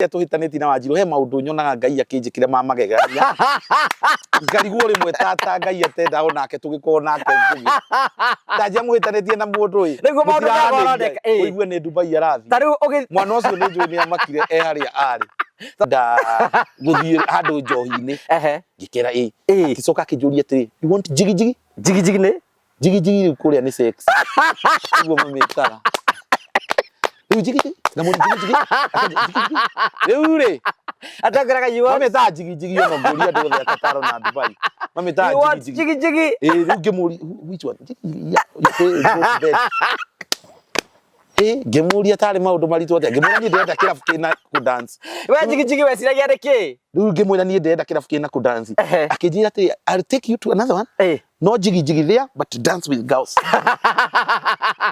Tũhĩtanĩtie na Wanjirũ, he maũndũ nyonaga Ngai akĩnjĩkĩra ma magegania, ngarigwo rĩmwe tata Ngai atenda onake tũgĩkorwo nake Ngugi. Ta njĩra mũhĩtanĩtie na mũndũ ĩ, Nĩguo maũndũ maya mũtiraranĩria, maroneka, ĩ. ũigue nĩ Dubai arathiĩ. Ta rĩu ũgĩ Mwana ũcio nĩ njũĩ nĩ amakire e harĩa arĩ. Nda gũthiĩ handũ njohi-inĩ, ngĩkera ĩ, akĩcoka akĩnjũria atĩrĩ, "You want jigi jigi?" Jigi jigi nĩ? Jigi jigi rĩu kũrĩa nĩ sex. Ũguo mamĩtaga. Rĩu jigi jigi, ngamũria jigi jigi, akanjĩra jigi jigi. Rĩu rĩ, Atangĩraga you want mamĩtaga jigi jigi ona ngũria andũ othe a Qatar na Dubai. Mamĩtaga you want jigi jigi. jigi jigi. Ĩ rĩu ngĩmũria which one? Jigi jigi, yeah, you pay go to bed. Ĩ ngĩmũria tarĩ maũndũ maritũ atĩa? Ngĩmwĩra niĩ ndĩrenda kĩrabu kĩna kũ dance. We jigi jigi weciragia nĩ kĩ? Rĩu ngĩmwĩra niĩ ndĩrenda kĩrabu kĩna kũ dance. Akĩnjĩra atĩrĩ, I'll take you to another one. No jigi jigi there but to dance with girls.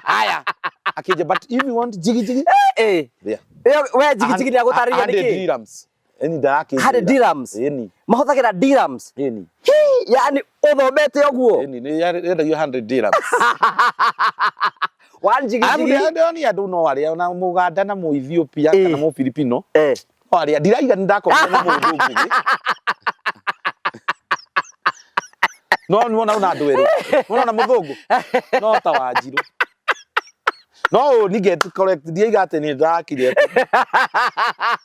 Haya. Akĩnjĩra but if you want jigi jigi there. We jigi jigi nĩ agũtarĩria nĩ 100 kĩ? dirhams. Ĩni ndarakĩnjĩra. 100 dirhams. Ĩni. Mahũthagĩra dirhams. Ĩni. Hii, yani ũthomete ũguo. Ĩni nĩ yendagio 100 dirhams. One jigi Arabu jigi. ndĩronia andũ no arĩa ona Mũganda na Mũethiopia kana Mũfilipino no arĩa ndiraiga nĩ ndakomire na mũndũ Ngugi. No nĩwona ona andũ erĩ, nĩwona ona mũthũngũ no ta Wanjirũ. No ũũ ni get correct, ndiaiga atĩ nĩ ndakire.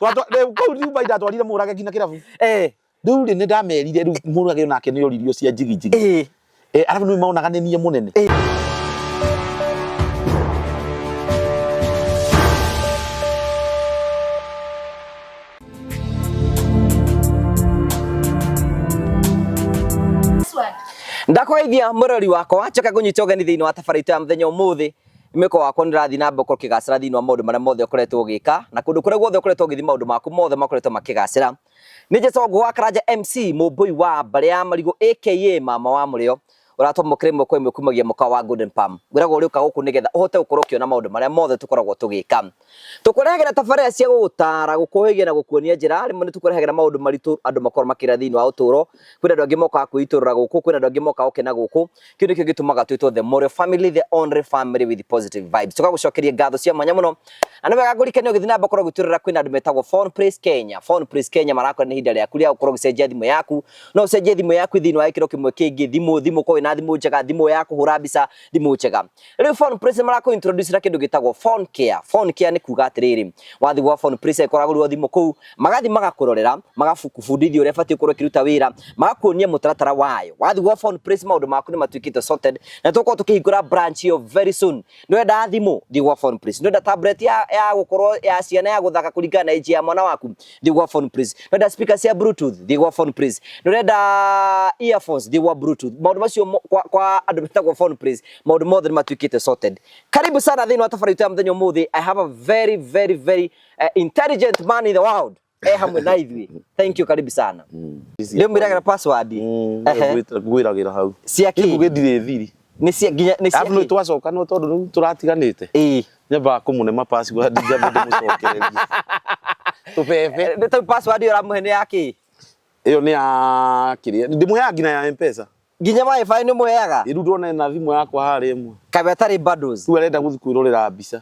Rĩu kũu Dubai ndatwarire mũrage nginya kĩrabu. Rĩu rĩ nĩ ndamerire rĩu mũrage onake nĩ oririo cia njigi njigi. Arabu nĩ monaga nĩ niĩ mũnene. Ndakũgeithia mũrori wakwa, njoka ngũnyite ũgeni thĩinĩ wa tabarĩra itũ ya mũthenya ũmũthĩ. Mĩko wakwa nĩ ũrathiĩ na mbere gũkorwo ũkĩgacĩra thĩinĩ wa maũndũ marĩa mothe ũkoretwo ũgĩka, na kũndũ kũrĩa guothe ũkoretwo ũgĩthiĩ maũndũ maku mothe makoretwo makĩgacĩra. Nĩ njĩtagwo Ngũgũ wa Karanja MC, mũmbũi wa mbarĩ ya Marigũ aka mama wa mũrĩo, ũratwamũkĩra ĩmwe kwa ĩmwe kumagia mũkawa wa Golden Palm. Ngwĩragwo ũrĩũka gũkũ nĩgetha ũhote gũkorwo ũkĩona maũndũ marĩa mothe tũkoragwo tũgĩka. Tũkũrehagĩra tabarĩra cia gũgũtara, gũkũhĩgia na gũkuonia njĩra. Rĩmwe nĩ tũkũrehagĩra maũndũ maritũ andũ makoragwo makĩra thĩinĩ wa ũtũũro. Kwĩna andũ angĩ mokaga kwĩitũrũra gũkũ, kwĩna andũ angĩ mokaga gũkena gũkũ. Kĩu nĩkĩo gĩtũmaga twĩtwo The Morio Family, the only family with positive vibes. Tũgagũcokeria ngatho cia mwanya mũno. Na nĩ wega ngũrikanie ũgĩthiĩ na mbere gũkorwo ũgĩtwĩrora kwĩna andũ metagwo Phone Place Kenya. Phone Place Kenya marakora nĩ ihinda rĩaku rĩa gũkorwo ũgĩcenjia thimũ yaku. No ũcenjie thimũ yaku thĩinĩ wa gĩkĩro kĩmwe kĩngĩ, thimũ thimũ ũkorwo wĩna thimũ njega, thimũ ya kũhũra mbica, thimũ njega. Rĩu Phone Place marakũ introduce na kĩndũ gĩtagwo Phone Care. Phone Care nĩ kuga atĩrĩrĩ, wathiĩ gwa Phone Place angĩkorwo ũragũrirwo thimũ kũu, magathiĩ magakũrorera, magakũbundithia ũrĩa ĩbatiĩ gũkorwo ĩkĩruta wĩra, magakuonia mũtaratara wayo. Wathiĩ gwa Phone Place maũndũ maku nĩ matuĩkĩte sorted, na tũgũkorwo tũkĩhingũra branch ĩyo very soon. Nĩwenda thimũ, thiĩ gwa Phone Place. Nĩwenda tablet ya gũkorwo ya ciana ya gũthaka kũringana na age ya mwana waku, thiĩ gwa Phone Place. Nĩwenda speaker cia bluetooth, thiĩ gwa Phone Place. Nĩũrenda earphones, thiĩ gwa bluetooth. Maũndũ macio kwa andũ metagwo Phone Place, maũndũ mothe nĩ matuĩkĩte sorted. Karibu sana thĩinĩ wa tabarĩra itũ ya mũthenya ũmũthĩ. I have a very very very intelligent man in the world e hamwe na ithuĩ. Thank you, karibu sana. Ndĩmwĩragĩra password. Ngwĩragĩra hau. Cia kĩ? Ngũgĩ ndirĩ thiri. Nĩ cia nginya nĩ cia Arabu nĩ kĩ? twacoka no tondũ rĩu tũratiganĩte. Nyambaga kũmũne ma password njambe ndĩmũcokererie. Tũbebe. Nĩ tondũ password ĩyo ũramũhe nĩ ya kĩ? Ĩyo nĩ ya kĩrĩa. Ndĩmũheaga nginya ya M-Pesa. Nginya wifi nĩ ũmũheaga? Rĩu ndona ena thimũ yakwa harĩa ĩmwe. Kaĩ atarĩ bundles? Rĩu arenda gũthiĩ kwĩrorera mbica.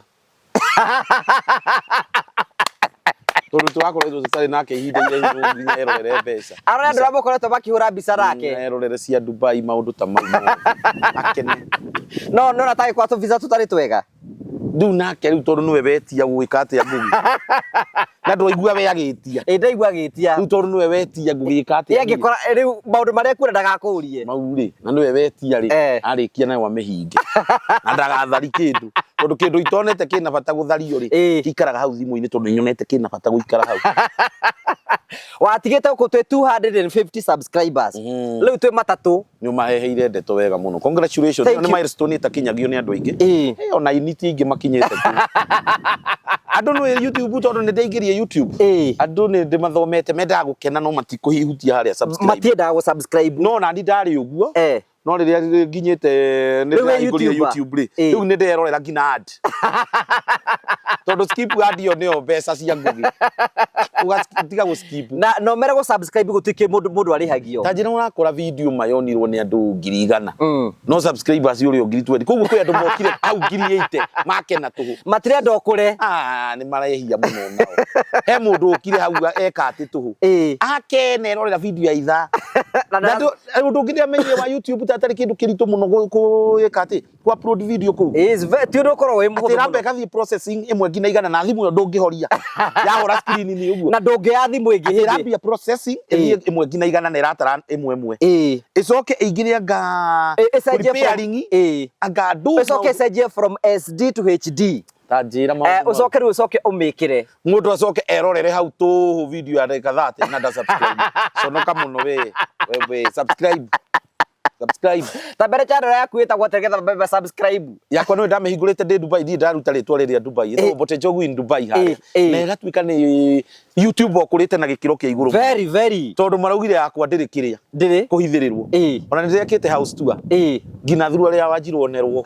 Tondũ tũrakoretwo tũtarĩ nake ihinda iraihu nginya erorere mbeca. Arore andũ arĩa makoretwo makĩhũra mbica nake. Erorere cia Dubai maũndũ ta mau mothe. Akene. No no natagĩkorwo tũbica tũtarĩ twega. Rĩu nake rĩu tondũ nĩwe wetia gũgĩka atĩa Ngugi? Na ndwaigua we agĩtia. Ĩ ndaigua agĩtia. Rĩu tondũ nĩwe wetia ngũgĩka atĩa? Ĩ angĩkora rĩu maũndũ marĩa ekuona ndagakũrie. Mau rĩ, na nĩwe wetia rĩ, arĩkia nayo amĩhinge. Na ndagathari kĩndũ. Tondũ kĩndũ itonete kĩna bata gũthario rĩ, gĩikaraga hau thimũ-inĩ tondũ nĩnyonete kĩna bata gũikara hau. Watigĩte gũkũ twĩ 250 subscribers. Rĩu twĩ matatũ. Nĩ ũmaheheire ndeto wega mũno. Congratulations. Thank Ĩyo nĩ you. milestone ĩtakinyagio nĩ andũ aingĩ. Ona ini ti aingĩ makinyĩte kũu. Andũ nĩ YouTube tondũ nĩ ndaingĩrie YouTube. Andũ nĩ ndĩmathomete mendaga gũkena no matikũhihutia harĩa subscribe. Matiendaga gũ subscribe. No nani ndarĩ ũguo. No rĩrĩa nginyĩte nĩ Rĩu wĩ ndĩrahingũrire YouTuber? YouTube rĩ, rĩu nĩ nderorera nginya ad, tondũ skip ad ĩyo nĩyo mbeca cia Ngugi, ũgatiga gũ skip. Na no mere gũ subscribe gũtuĩke mũndũ mũndũ arĩhagio. Ta njĩra, ũrakora video mayonirwo nĩ andũ 100,000, no subscribers ũrĩ o 20,000. Koguo kwĩ andũ mokire hau 80,000 makena tũhũ. Matirenda ũkũre. Ah, nĩ marehia mũno nao. He mũndũ ũkire hau eka atĩ tũhũ, akena erorera video ya ithaa. Na Na ũndũ ũngĩ ndĩramenyire wa YouTube, ta atarĩ kĩndũ kĩritũ mũno gwĩka atĩ ku upload video kũu. Ti ũndũ ũkoragwo wĩ Atĩ mũhũthũ ĩramba mũno. ĩgathiĩ processing ĩmwe nginya 100, na thimũ ĩyo ndũngĩhoria, yahora screen nĩ ũguo. Na ndũngĩoya thimũ ĩngĩ Atĩ hĩndĩ. ĩrambia processing, ĩthiĩ ĩmwe nginya 100, na ĩratara ĩmwe ĩmwe, ĩcoke ĩingĩre anga Ĩcenjie from- preparing, anga ndũ. Ĩcoke ĩcenjie from SD to HD. Ta njĩra maũndũ mau. Ũcoke rĩu ũcoke ũmĩkĩre. Mũndũ acoke erorere hau tũhũ video ya ndagĩka 30 na nda subscribe. Conoka mũno we. We subscribe, subscribe. Ta mbere channel yaku ĩtagwo atĩa nĩgetha mambe subscribe? Yakwa nĩ ndamĩhingũrĩte ndĩ Dubai, niĩ ndaruta rĩtwa rĩrĩa Dubai, ĩtagwo Mbote Njogu in Dubai harĩa. Na ĩgatuĩka nĩ YouTube ũkũrĩte na gĩkĩro kĩa igũrũ mũno. Very very. Tondũ maraugire yakwa ndĩrĩ kĩrĩa Ndĩrĩ. kũhithĩrĩrwo. Ona nĩ ndĩrekĩte house tour, nginya thurua rĩa Wanjirũ onerwo,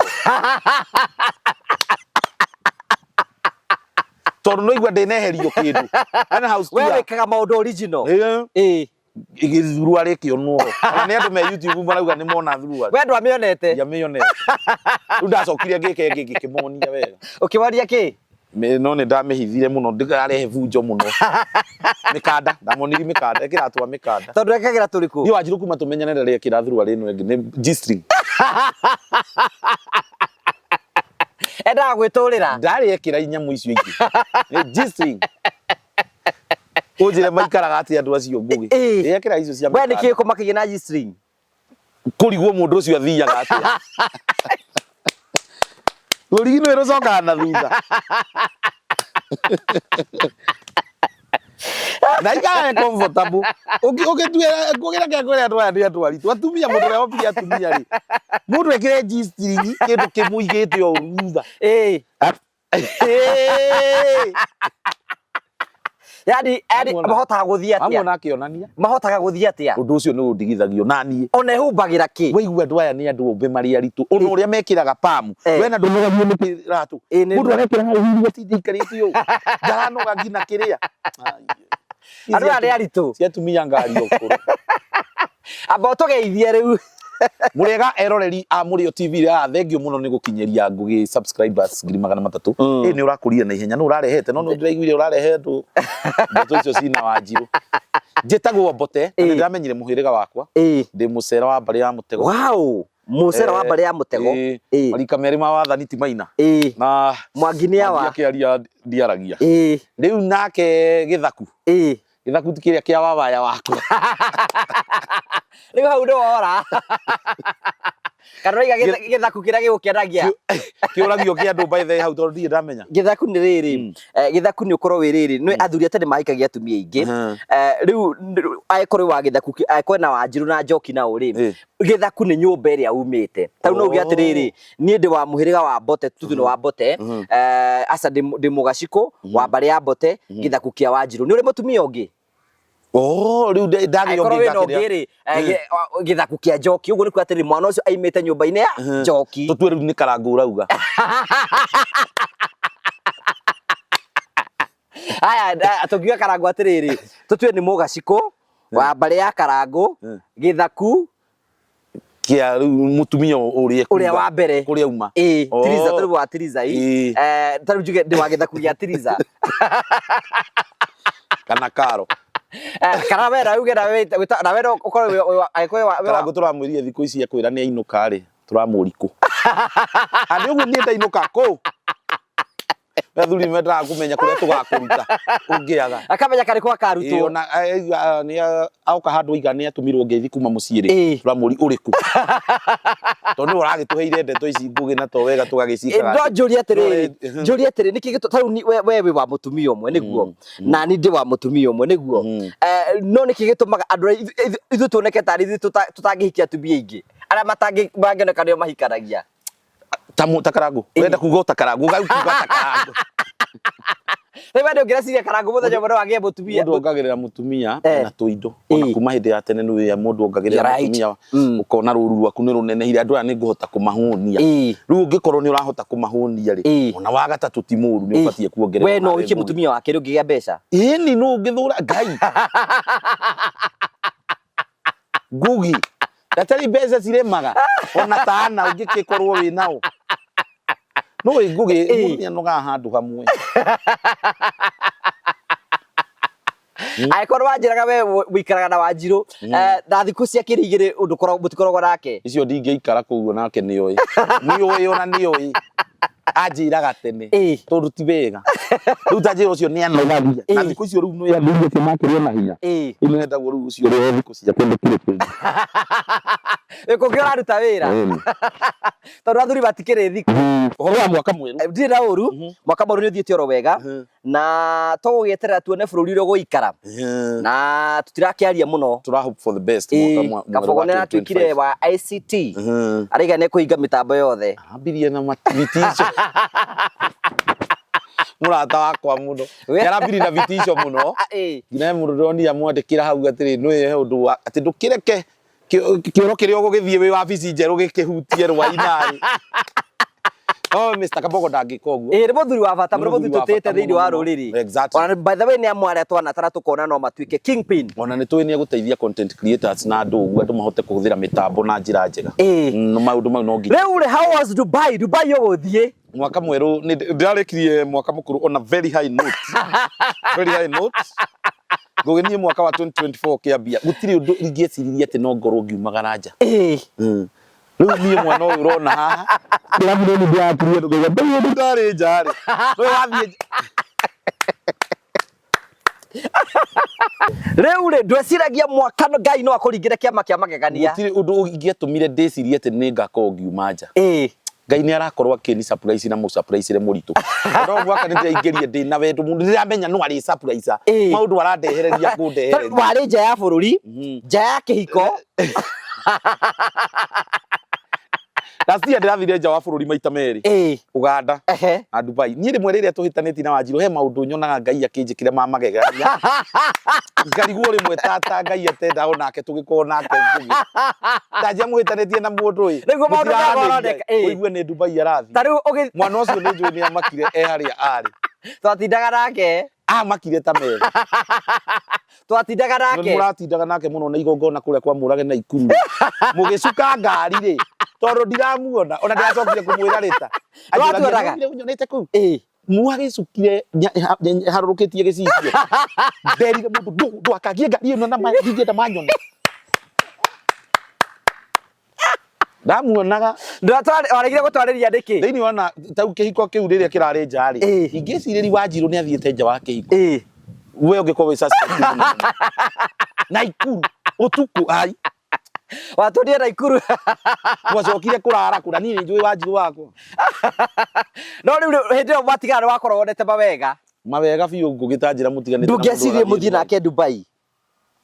tondũ no igua ndĩneherio kĩndũ ana house We tour. wĩkaga maũndũ original. Gĩthurua rĩkĩonwo ho, ona nĩ andũ me YouTube marauga nĩ mona thurua. We ndwamĩonete? Ndiamĩonete. Rĩu ndacokire ngĩka ĩngĩ, ngĩkĩmonia wega. Ũkĩmonia kĩ? No nĩ ndamĩhithire mũno ndĩkarehe bunjo mũno. Mĩkanda ndamonirie, mĩkanda ĩkĩratwa mĩkanda. Tondũ ekagĩra tũrĩkũ? Niĩ Wanjirũ kuma tũmenyane ndarĩ ekĩra thurua ĩno ĩngĩ, nĩ G-string. Endaga gwĩtũrĩra. Ndarĩ ekĩra inyamũ icio ingĩ, nĩ G-string. Ũnjĩre maikaraga atĩa andũ acio, Ngũgĩ? Ekĩra icio cia We nĩkĩ mĩkanda. ũkũmakĩgia na G-string? Kũrigwo mũndũ ũcio athiaga atĩa, rũrigi nĩ rũcokaga na thutha na ikara comfortable. Ũngĩtuĩra ngũgĩra kĩa kwĩra andũ aya nĩ andũ aritũ, atumia, mũndũ ũrĩa wombire atumia rĩ, mũndũ ekĩre G-string, kĩndũ kĩmũigĩte o thutha. Yani Amwona. mahotaga gũthiĩ atĩa? Amwona akĩonania. Mahotaga gũthiĩ atĩa? Ũndũ ũcio nĩ ũndigithagio na niĩ. Ona ĩhumbagĩra kĩ? Waigua andũ aya nĩ andũ ombe marĩ aritũ, ona ũrĩa mekĩraga pamu. We na ndũnogagio nĩ kĩratũ? Mũndũ arekĩra hau hihi atinda aikarĩte ũũ, ndaranoga nginya kĩrĩa. Andũ aya nĩ aritũ. Cia atumia ngari ũkũrũ. Amba ũtũgeithie rĩu. Mũrĩega eroreri a Mũrĩo TV. Ra thengio mũno nĩ gũkinyĩria Ngũgĩ subscribers 300,000. Ĩ nĩ ũrakũrire na ihenya, no ũrarehete, no nĩ ndĩraiguire ũrarehe andũ ndeto icio cina Wanjirũ. Njĩtagwo Mbote na nĩ ndĩramenyire mũhĩrĩga wakwa. Ndĩ mũcera wa mbarĩ ya Mũtego. Wow, mũcera wa mbarĩ ya Mũtego. Marika merĩ ma wathani ti maina na Mwangi nĩ awa. Mwangi akĩaria ndiaragia. Rĩu nake gĩthaku, gĩthaku ti kĩrĩa kĩa wawaya wakwa. Rĩu hau nĩ wora kana ũraiga gĩthaku kĩrĩa gĩgũkenagia? Kĩũragio kĩa andũ by the way hau, tondũ ndirĩ ndamenya. Gĩthaku nĩ rĩrĩ, gĩthaku nĩ ũkorwo wĩ rĩrĩ, nĩ athuri a tene mahikagia atumia aingĩ. Rĩu angĩkorwo wa gĩthaku angĩkorwo na Wanjirũ na Njoki na ũrĩ gĩthaku nĩ nyũmba ĩrĩa umĩte. Ta rĩu no uge atĩrĩrĩ, niĩ ndĩ wa mũhĩrĩga wa Mbote, tutu nĩ wa Mbote, aca ndĩ mũgacikũ wa mbarĩ ya Mbote, gĩthaku kĩa Wanjirũ. Nĩ ũrĩ mũtumia ũngĩ? Oh, rĩu ndagĩa Angĩkorwo ũngĩ wĩna ũngĩ rĩ, gĩthaku kĩa Njoki, ũguo nĩ kuga atĩrĩrĩ, mwana ũcio aimĩte nyũmba-inĩ ya Njoki. Tũtue rĩu nĩ Karangũ ũrauga. Aya, tũngiuga Karangũ atĩrĩrĩ, tũtue nĩ mũgacikũ wa mbarĩ ya Karangũ, gĩthaku Kĩa rĩu mũtumia ũrĩa ũrĩa wa mbere. Kũrĩa uma. Tiriza, tarĩu wa Tiriza i. Tarĩu njuge ndĩ wa gĩthaku gĩa Tiriza. Kana karo. Kana we na uge na we no ũkorwo angĩkorwo wĩ wa Karangũ tũramwĩrire thikũ ici ekwĩra nĩ ainũka rĩ, tũramũri kũ andĩ ũguo niĩ ndainũka kũ. Athuri nĩ mendaga kũmenya kũrĩa tũgakũruta ũngĩaga. Akamenya karĩkũ akarutwo. Ona nĩ aoka handũ aiga nĩ atũmirwo ngeithi kuma mũciĩ rĩ, tũramũri ũrĩkũ, tondũ nĩwe ũragĩtũheire ndeto ici, Ngũgĩ, na to wega tũgagĩciĩkaga No atĩ. njũrie atĩrĩrĩ, njũrie atĩrĩ, nĩkĩ tarĩu we wĩ wa mũtumia ũmwe nĩguo, na ni ndĩ wa mũtumia ũmwe nĩguo, no nĩkĩ gĩtũmaga andũ arĩa ithuĩ tuoneke tarĩ ithuĩ tũtangĩhikia atumia aingĩ, arĩa matangĩoneka nĩo mahikanagia? Ta ta Karangũ, ũrenda kuga o ta Karangũ, ũgauga ta Karangũ. Rĩu we ndũngĩreciria Karangũ mũthenya ũmwe no agĩe mũtumia. Mũndũ ongagĩrĩra mũtumia na tũindo. Ona kuma hĩndĩ ya tene nĩ mũndũ ongagĩrĩra mũtumia, ũkona rũru rwaku nĩ rũnenehire, andũ aya nĩ ngũhota kũmahũnia. Rĩu ũngĩkorwo nĩ ũrahota kũmahũnia rĩ, ona wa gatatũ ti mũru, nĩ ũbatiĩ kuongerera. We no ũhikie mũtumia wa kerĩ ũngĩgĩa mbeca? Ĩni, nũ ũngĩthũra Ngai. Ngugi ndatari mbeca ciremaga ona tana ũngĩkĩkorwo wĩ nao no wĩ Ngugi mũndũ nĩanogaga handũ hamwe. Angĩkorwo wanjĩraga we wĩikaraga na Wanjirũ na thikũ cia kĩrĩ igĩrĩ ũndũ mũtikoragwo nake. Icio ndingĩikara kũu nake nĩoĩ nĩoĩ ona nĩoĩ anjĩraga tene tondũ ti wega rĩu ta njĩra ũcio nĩanogagia na thikũ icio rĩu nĩ athuri acio makĩrĩ ona hinya rĩu nĩendagwo rĩu ũcio ũrĩa thikũ ciake ndũkĩrĩ kũingĩ. Wĩ kũngĩ ũraruta wĩra tondũ athuri matikĩrĩ thikũ. Ũhoro wa mwaka mwerũ ndirĩ na ũru, mwaka mwerũ nĩ ũthiĩte oro wega na tũgũgĩeterera tuone bũrũri ũrĩa ũgũikara na tũtirakĩaria mũno. Tũra hope for the best. Mwaka Kabogo nĩ aratuĩkire wa ICT, araiga nĩ ekũhinga mĩtambo yothe. Ambirie na vitisho mũrata wakwa mũno, nĩarambirie na vitisho mũno nginya he mũndũ ndĩronire amwandĩkĩra hau atĩrĩ nĩ he ũndũ wa atĩ ndũkĩreke kĩoro kĩrĩa ũgũgĩthiĩ wĩ wabici njerũ gĩkĩhutie rwainarĩ. Oh, Mr. Kabogo ndangĩka ũguo. Ĩĩ nĩ mũthuri wa bata mũno, mũthuri tũtĩĩte thĩinĩ wa rũrĩrĩ. Exactly. Ona by the way nĩ amwe arĩa twanatara tũkona no matuĩke kingpin. Ona nĩ tũĩ nĩ egũteithia content creators na andũ ũguo andũ mahote kũhũthĩra mĩtambo na njĩra njega. Maũndũ mau no nginya. Rĩu rĩ, how was Dubai? Dubai ũgũthiĩ? Mwaka mwerũ nĩ ndĩrarĩkirie mwaka mũkũrũ on a very high note. Very high note. Ngũgĩ niĩ mwaka wa 2024 ũkĩambia gũtirĩ ũndũ ingĩeciririe atĩ no ngorwo ngiumagara nja. Rĩu niĩ mwana ũyũ ũrona haha kĩrabu nĩ ndĩrakirie ndũkauga ndũĩ ũndũ ndarĩ nja rĩ nĩwe wathiĩ nja. Rĩu rĩ, ndweciragia mwaka Ngai no akũringĩre kĩama kĩa magegania? Gũtirĩ ũndũ ũngĩatũmire ndĩcirie atĩ nĩ ngakorwo ngiuma nja. Ngai nĩ arakorwo akĩni surprise na mũ surprise mũritũ. No mwaka nĩ ndĩraingĩria ndĩ na wendo mũno, ndĩramenya no arĩ surprise. Maũndũ arandehereria kũndehereria. Warĩ nja ya bũrũri, nja ya kĩhiko. Last year ndĩrathire nja wa bũrũri maita merĩ. Uganda na Dubai. Niĩ rĩmwe rĩrĩa tũhĩtanĩtie na Wanjirũ he maũndũ nyonaga Ngai akĩnjĩkĩra ma magegania. Ngarigwo rĩmwe tata Ngai atenda onake tũgĩkorwo nake Ngugi. Ta njia mũhĩtanĩtie na mũndũ ĩ. Nĩguo maũndũ mũtiraranĩria ĩ, ũigue nĩ Dubai arathiĩ. Ta rĩu ũgĩ Mwana ũcio nĩ njũĩ nĩ amakire e harĩa arĩ. Twatindaga nake. Amakire ta merĩ. Twatindaga nake. Mũratindaga nake mũno na igongona kũrĩa kwa Mũrage na Ikuru. Mũgĩcuka ngari rĩ, tondũ ndiramuona, ona ndĩracokire kũmwĩra rĩta. Ndwatuonaga? Nyonete kũu. Mwagĩcukire harũrũkĩtie gĩcicio. Nderire mũndũ ndwakagie ngari ĩno na ndingĩenda manyone. Ndamuonaga. Waregire gũtwarĩria nĩkĩ? Thĩinĩ wana tau kĩhiko kĩu rĩrĩa kĩrarĩ nja rĩ, ingĩcirĩria Wanjirũ nĩ athiĩte nja wa kĩhiko. We ũngĩkorwo wĩ suspect mũno. Naikuru ũtukũ ai. Watũndire Naikuru. Mwacokire kũrara kũra niĩ nĩ njũĩ Wanjirũ wakwa. No rĩu hĩndĩ ĩyo mwatigana nĩ wakorwo wonete mawega. Mawega biũ Ngũgĩ ta njĩra mũtiganĩte. Ndũngĩecirie mũthiĩ nake Dubai.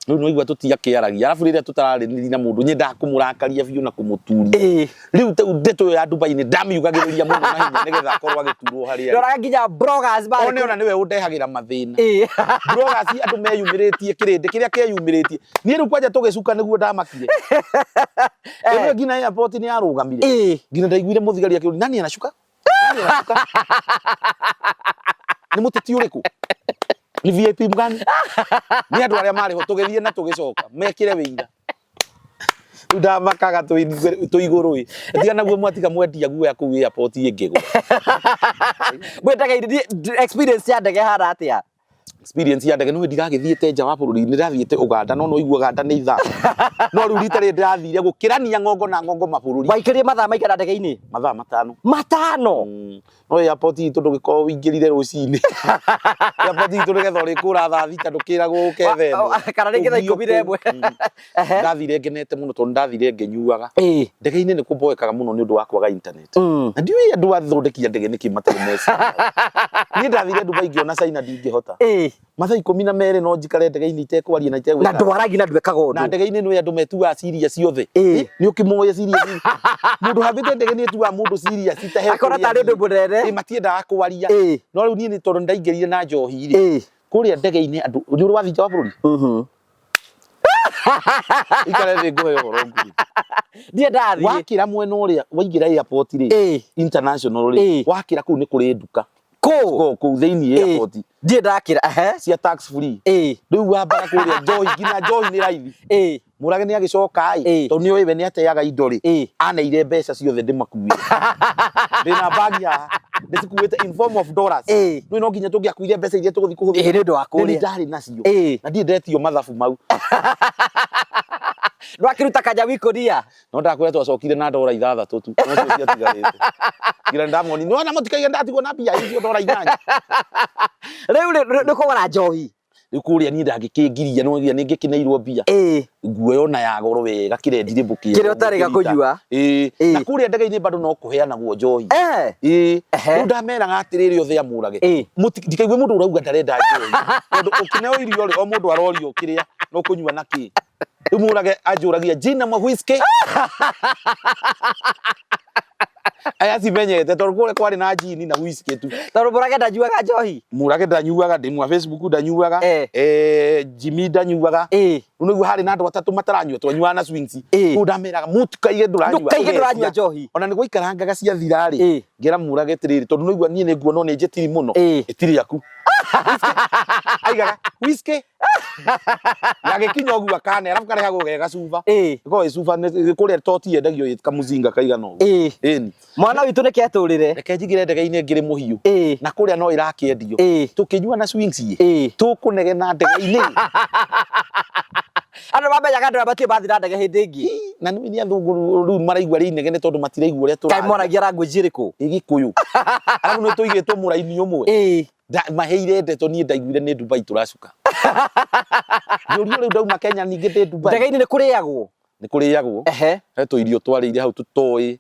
Rĩu nĩ waigua tũtiakĩaragia arabu rĩrĩa tũtararĩrĩria na mũndũ nyendaga kũmũrakaria biũ na kũmũturia. Rĩu ta ndeto ĩyo ya Dubai nĩ ndamiugagĩrĩria mũno na hinya nĩgetha akorwo agĩturwo harĩa arĩ. Ndoraga nginya bloggers marĩ One ona nĩwe ũndehagĩra mathĩna. Bloggers andũ meyumĩrĩtie kĩrĩndĩ kĩrĩa kĩeyumĩrĩtie. Niĩ rĩu kwanja tũgĩcuka nĩguo ndamakire. Ĩmwe nginya airport nĩ yarũgamire. Nginya ndaiguire mũthigari akĩũria nani anashuka? Nani anashuka? Nĩ mũteti ũrĩkũ? Nĩ VIP mgani? Nĩ andũ arĩa marĩ ho tũgĩthiĩ na tũgĩcoka mekĩre wĩira. Rĩu ndamakaga twĩ igũrũ ĩ. Tiga naguo mwatiga mwendia guoya kũu airport ĩngĩgwa. Mwĩtaga experience ya ndege hana atĩa? Experience ya ndege nĩ ndiragĩthiĩte nja wa bũrũri, nĩ ndĩrathiĩte Uganda no no igua Uganda nĩ ithaa. No rĩu rita rĩrĩ ndĩrathire gũkĩrania ng'ongo na ng'ongo mabũrũri. Waikarire mathaa maigana ndege-inĩ? Mathaa matano. Matano? No airport itũ ndũgĩkorwo ũingĩrire rũcinĩ. Airport itũ nĩgetha ũrĩkũra thaa thita ndũkĩragwo ũke thaa ĩmwe. Kana rĩngĩ thaa 11. Ndathire ngenete mũno tondũ ndathire ngĩnyuaga. Ndege-inĩ nĩ kũmboekaga mũno nĩ ũndũ wa kwaga internet. Na ndiũĩ andũ athondeki a ndege nĩkĩ matarĩ meciria. Niĩ ndathire Dubai ngĩona China ndingĩhota. Mathaa 12 no njikare ndege-inĩ itekwaria na Na itegwĩka. Ndwaragia na ndwekaga Na ũndũ. ndege-inĩ nĩ andũ metuaga serious ciothe. Nĩ ũkĩmoĩ serious. Mũndũ hambĩte ndege nĩ etuaga mũndũ serious itahe. Akona tarĩ ũndũ mũnene. Matiendaga kwaria. No rĩu niĩ nĩ tondũ nĩndaingĩrire na njohi rĩ. Kũrĩa ndege-inĩ andũ nĩ ũrĩ wathiĩ nja wa bũrũri? Ikare thĩ ngũhe ũhoro nguhĩ. Ndirĩ ndathiĩ. Wakĩra mwena ũrĩa waingĩra airport rĩ, international rĩ, wakĩra kũu nĩ kũrĩ nduka. Kũ? Kũu kũu thĩinĩ airport. Ndirĩ ndakĩra. Cia tax free. Rĩu wambaga kũrĩa njohi nginya njohi nĩ raithi. Mũrage nĩ agĩcoka ĩ, tondũ nĩ oĩ we nĩ ateaga indo rĩ, aneire mbeca ciothe ndĩmakuĩre. Ndĩna bagi haha ndĩcikuĩte in form of dollars. Nĩ no nginya tũngĩakuire mbeca iria tũgũthiĩ kũhũthĩra. Nĩ ũndũ wa Nĩ kũrĩa. ndarĩ nacio. Na ndirĩ ndetio mathabu mau. Ndwakĩruta kanyau ikũnia. No ndakwĩra twacokire na ndora 6 tu. No cio ciatigarĩte. Ngira ndamoni. Nĩwona mũtikaige ndatigwo na mbia icio ndora 8. Rĩu rĩ nĩ kũgũra njohi. Rĩu kũrĩa niĩ ndangĩkĩngiria no nginya nĩngĩkĩneirwo mbia. Nguoya ona ya goro wega kĩrendi rĩmbũ kĩega. Kĩrĩa ũtarĩga kũnyua. Na kũrĩa ndege-inĩ bado no kũheanagwo njohi. Rĩu ndameraga atĩrĩrĩ othe amũrage. Ndikaigue mũndũ ũrauga ndarenda njohi. Tondũ ũkĩneo irio rĩ, o mũndũ arorio kĩrĩa na ũkũnyua na kĩ. Rĩu mũrage anjũragia gin ama whisky. Aya cimenyete tondũ kũrĩa kwarĩ na gin na whisky tu. Tondũ Mũrage ndanyuaga njohi. Mũrage ndanyuaga, ndĩ mwa Facebook ndanyuaga. Jimmy ndanyuaga. Rĩu nĩguo harĩ na andũ atatũ mataranyua, twanyuaga na swings. Rĩu ndameraga mũtikaige ndũranyua. Ndũkaige ndũranyua njohi. Ona nĩ gwaikarangaga ciathira rĩ, ngera Mũrage atĩrĩrĩ, tondũ nĩigua niĩ nĩ nguona nĩ njĩtiri mũno. Ĩtirĩ yaku. Aigaga whisky. Na gĩkinya ũguo akane, arabu karehagwo ge gacuba. Gĩkoragwo gĩ cuba kũrĩa toti yendagio ĩ kamũcinga kaigana ũguo. Ĩni. Mwana witũ nĩkĩ atũrĩre. Reke njingĩre ndege-inĩ ngĩrĩ mũhiũ. Na kũrĩa no ĩrakĩendio. Tũkĩnyua na swings ĩ. Tũkũnegena ndege-inĩ. Andũ mamenyaga andũ aya matirĩ mathiĩ na ndege hĩndĩ ĩngĩ. Na nĩ nĩ athũngũ rĩu maraigua rĩ inegene tondũ matiraigua ũrĩa Kaĩ tũraria. mwaragia language ĩrĩkũ? Gĩkũyũ. Arabu nĩ tũigĩtwo mũraini ũmwe. Maheire ndeto niĩ ndaiguire nĩ Dubai tũracuka. Ngĩũrio rĩu ndauma Kenya ningĩ ndĩ Dubai. Ndege-inĩ nĩ kũrĩagwo. Nĩ kũrĩagwo. He tũirio twarĩire hau tũtoĩ.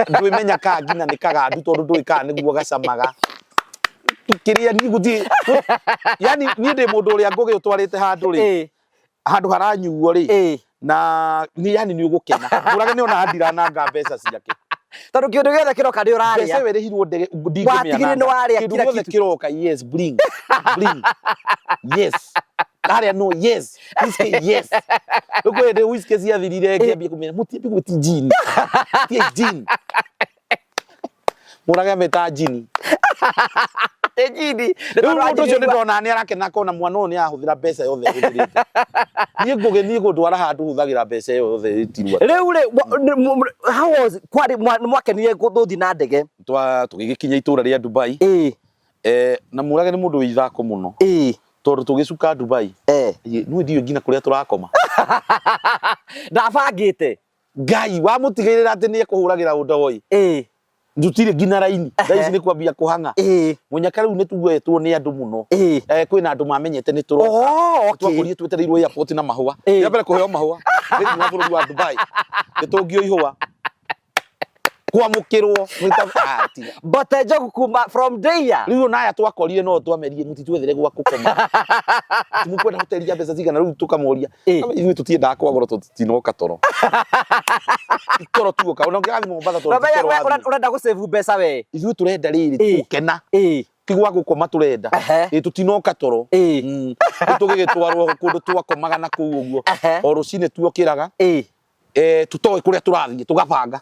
Ndwĩmenya kaa nginya nĩ kagandu tondũ ndũĩ kaa nĩguo gacamaga. Kĩrĩa niĩ gũtirĩ. Yani niĩ ndĩ mũndũ ũrĩa ngũgĩ ũtwarĩte handũ rĩ. Handũ haranyuo rĩ. Na nĩ yani nĩ ũgũkena. Mũrage nĩ ona ndirananga mbeca ciake. Tondũ kĩndũ gĩothe kĩroka nĩ ũrarĩa. Mbeca ĩyo ĩrĩhirwo ndege ndingĩmĩananga. Watigire nĩ warĩa Kĩndũ kila gĩothe kitu. kĩroka yes bring. Bring. Yes. Harĩa no yes. Whisky yes. Rĩu kwĩ hĩndĩ whisky ciathirire ngĩambia kũmenya mũtiambie gwĩti gin. Tie gin. Mũrage amĩta gin. Nĩ gin. Rĩu mũndũ ũcio nĩ ndona nĩ arakena akona mwana ũyũ nĩ ahũthĩra mbeca yothe ahũthĩrĩte. Niĩ ngũgĩ niĩ gũndwara handũ hũthagĩra mbeca ĩyo yothe ĩtirwo. Rĩu rĩ how was kwarĩ nĩ mwakenire gũthiĩ na ndege? Tũgĩgĩkinya itũra rĩa Dubai. Na Mũrage nĩ mũndũ wĩ ithako mũno. Tondũ tũgĩcuka Dubai. Nĩ ndiũĩ nginya kũrĩa tũrakoma. Ndabangĩte. Ngai wamũtigĩrĩra atĩ nĩ ekũhũragĩra ũndũ ĩ. Ndutire nginya raini. Thaa ici nĩ kwambia kũhang'a. Mũnyaka rĩu nĩ tuoetwo nĩ andũ mũno. Kwĩna andũ mamenyete nĩ tũroka. Twakorire twetereirwo airport na mahũa. Rĩa mbere kũheo mahũa thĩinĩ wa bũrũri wa Dubai. Nĩ tũngio ihũa. Kwamũkĩrwo. Mbote njogu kuma from there. Rĩu ona aya twakorire no twamerie mũtitwethere gwa kũkoma. Mũkwenda hoteli ya mbeca cigana rĩu tũkamoria. Ithuĩ tũtiendaga kwa goro tondũ tũtinoka toro. Toro tuoka. Ona ũngĩgathiĩ Mombatha tondũ ti toro wathiĩ. Ũrenda gũ save mbeca we. Ithuĩ tũrenda rĩrĩ gũkena. Ti gwa gũkoma tũrenda. Tũtinoka toro. Rĩu tũgĩgĩtwarwo kũndũ twakomaga na kũu ũguo. O rũcinĩ tuokĩraga. Tũtoĩ kũrĩa tũrathiĩ tũgabanga.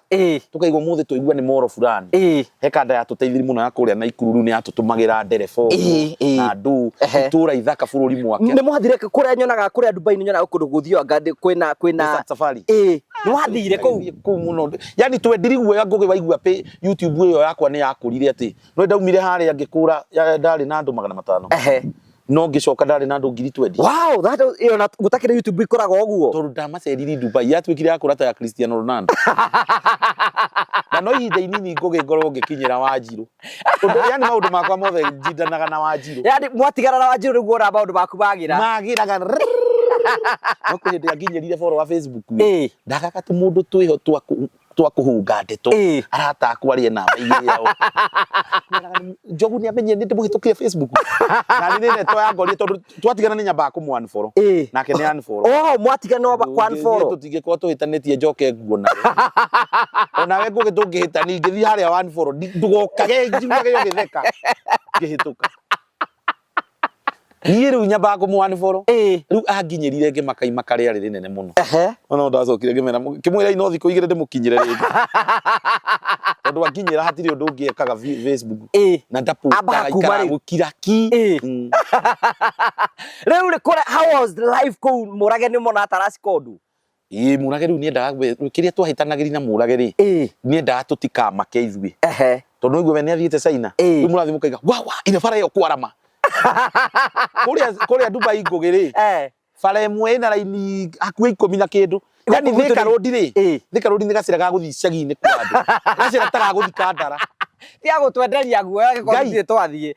Tũkaigua ũmũthĩ twaigua nĩ moro fulani. He kanda yatũteithirie mũno ya kũrĩa Naikuru rĩu nĩ yatũtũmagĩra ndereba ũguo na andũ itũra ithaka bũrũri mwake. Nĩ mwathire kũrĩa nyonaga kũrĩa Dubai nĩ nyonaga kũndũ gũthianga kwĩna Desert Safari. Nĩ wathire kũu? Kũu mũno. Yani twendiri guoya ngũgĩ waigua YouTube ĩyo yakwa nĩ yakũrire atĩ no ndaumire harĩa ngĩkũra ndarĩ na andũ 500. No ngĩcoka ndarĩ na andũ 20,000. Wow, that ĩyo na gũtakĩrĩ YouTube ikoragwo ũguo. Tondũ ndamacerire Dubai yatuĩkire ya kũrata ya Cristiano Ronaldo. Na no ihinda inini ngũgĩ ngorwo ngĩkinyĩra Wanjirũ. Ũndũ yani maũndũ makwa mothe njindanaga na Wanjirũ. Yani mwatigana na Wanjirũ nĩguo wona maũndũ maku magĩra. Magĩraga. No kwĩ hĩndĩ anginyĩrire follow wa Facebook. Ndagaga tũmũndũ twĩho twa Twa kũhunga ndeto. Arata akwa arĩa namba igĩrĩ yao. Njogu nĩ amenyire nĩ ndĩmũhĩtũkire Facebook. Na nĩ ndeto ya ngorire tondũ twatigana nĩ nyambaga kũmũ unfollow. Nake nĩ unfollow. Oh, mwatigana wa kwa unfollow. Tũtingĩkorwo tũhĩtanĩtie njoke nguona. Onawe ngũgĩ tũngĩhĩtania ingĩthiĩ harĩa unfollow ndũgokage njiguage ũgĩtheka ngĩhĩtũka. Niĩ rĩu nyambaga kũmũ unfollow. Rĩu anginyĩrire ngĩmaka imaka rĩarĩ rĩnene mũno. Ona ndacokire ngĩmera kĩmwĩra ino thikũ igĩrĩ ndĩmũkinyĩre rĩngĩ. Tondũ anginyĩra hatirĩ ũndũ ũngĩ ekaga Facebook. Na Ambaga ndapostaga kuma ikaraga rĩu. gũkira ki. Rĩu rĩ kũrĩa how was life kũu Mũrage nĩ mona ataracikodu? Ĩĩ Mũrage rĩu niendaga kĩrĩa twahĩtanagĩria na Mũrage rĩ niendaga tũtikamake ithuĩ. Tondũ nĩguo we nĩathiĩte China. Rĩu mũrathiĩ mũkaiga wawa ine bara ĩyo kwarama. Kũrĩa kũrĩa Dubai Ngũgĩ rĩ bara ĩmwe ĩna raini hakuhĩ ikũmi na kĩndũ. Yani Gũkũ gwitũ Thika nĩ- Road rĩ, Thika Road nĩ gacĩra ga gũthiĩ icagi-inĩ kwa andũ. Gacĩra ta ga gũthiĩ Kandara. Tiga gũtwenderia guoya gĩkorwo Ngai. gũtirĩ twathiĩ.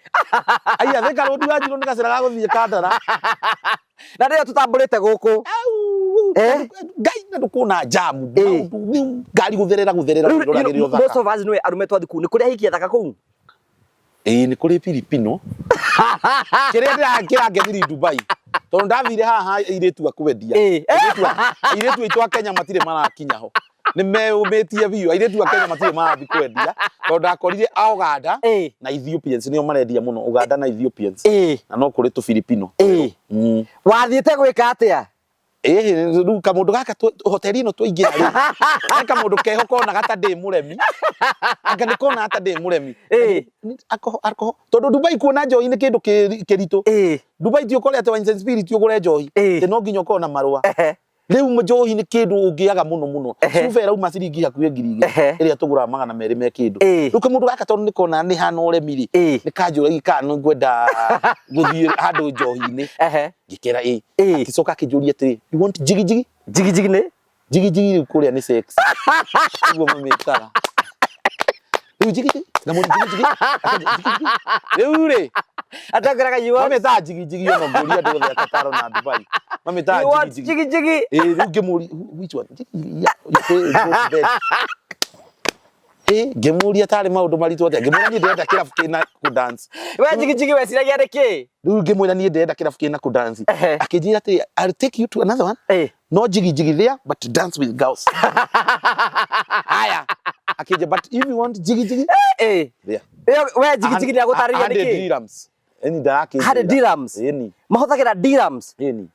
Aya Thika Road wanjirũ nĩ gacĩra ga gũthiĩ Kandara. Na nĩyo tũtambũrĩte gũkũ. Au, Ngai na ndũkuona jamu. Maũndũ, ngari gũtherera gũtherera Rĩu, ũroragĩrio you know, most thaka. of us nĩwe arũme twathiĩ kũu nĩ kũrĩ ahiki athaka kũu. Ĩĩ nĩ kũrĩ Filipino. Kĩrĩa kĩrangenirie Dubai. Tondũ ndathire haha airĩtu a kwendia. Airĩtu aitũ a Kenya matirĩ marakinya ho. Nĩ meyũmĩtie biũ. Airĩtu a Kenya matirĩ marathiĩ kwendia. Tondũ ndakorire a Uganda na Ethiopians nĩo marendia mũno. Uganda na Ethiopians. Na no kũrĩ tũ Filipino. Wathiĩte gwĩka atĩa? Ĩĩ rĩu kamũndũ gaka hoteli ĩno twaingĩra rĩ he kamũndũ keho konaga ta ndĩ mũremi. Anga nĩ konaga ta ndĩ mũremi. Alcohol, alcohol. Tondũ Dubai kuona njohi nĩ kĩndũ kĩritũ. Dubai ti ũkore atĩ wines and spirit ũgũre njohi. Atĩ no nginya ũkorwo na marũa. Rĩu njohi nĩ kĩndũ ũngĩaga mũno mũno. Cuba ĩrauma ciringi hakuhĩ 2,000 ĩrĩa tũgũraga 200 me kĩndũ. Rĩu kamũndũ gaka tondũ nĩ kona nĩ hana ũremi rĩ, nĩ kanjũragia kana nĩ ngwenda gũthiĩ handũ njohi-inĩ. Ngĩkera ĩĩ. Akĩcoka akĩnjũria atĩrĩ, you want jigi jigi? Jigi jigi nĩ? Jigi jigi rĩu kũrĩa nĩ sex. Ũguo mamĩtaga. Rĩu jigi jigi, ngamũria jigi jigi, akanja jigi jigi. Rĩu rĩ, Atangĩraga you want mamĩtaga jigi jigi ona ngũria andũ othe a Qatar na Dubai. Mamĩtaga you want jigi jigi. jigi jigi. Ĩĩ rĩu ngĩmũria which one? Jigi jigi, yeah, you pay, you go to bed. Ĩĩ ngĩmũria tarĩ maũndũ maritũ atĩa, ngĩmwĩra niĩ ndĩrenda kĩrabu kĩna kũ dance. We jigi jigi weciragia nĩ kĩ? Rĩu ngĩmwĩra niĩ ndĩrenda kĩrabu kĩna kũ dance. Akĩnjĩra atĩrĩ, I'll take you to another one. No jigi jigi there but dance with girls. Haya. Akĩnjĩra but if you want jigi jigi there. We jigi jigi nĩ agũtarĩria nĩ 100 kĩ? dirhams. Ĩni ndarakĩnjĩra. 100 dirhams. Ĩni. Mahũthagĩra dirhams. Ĩni.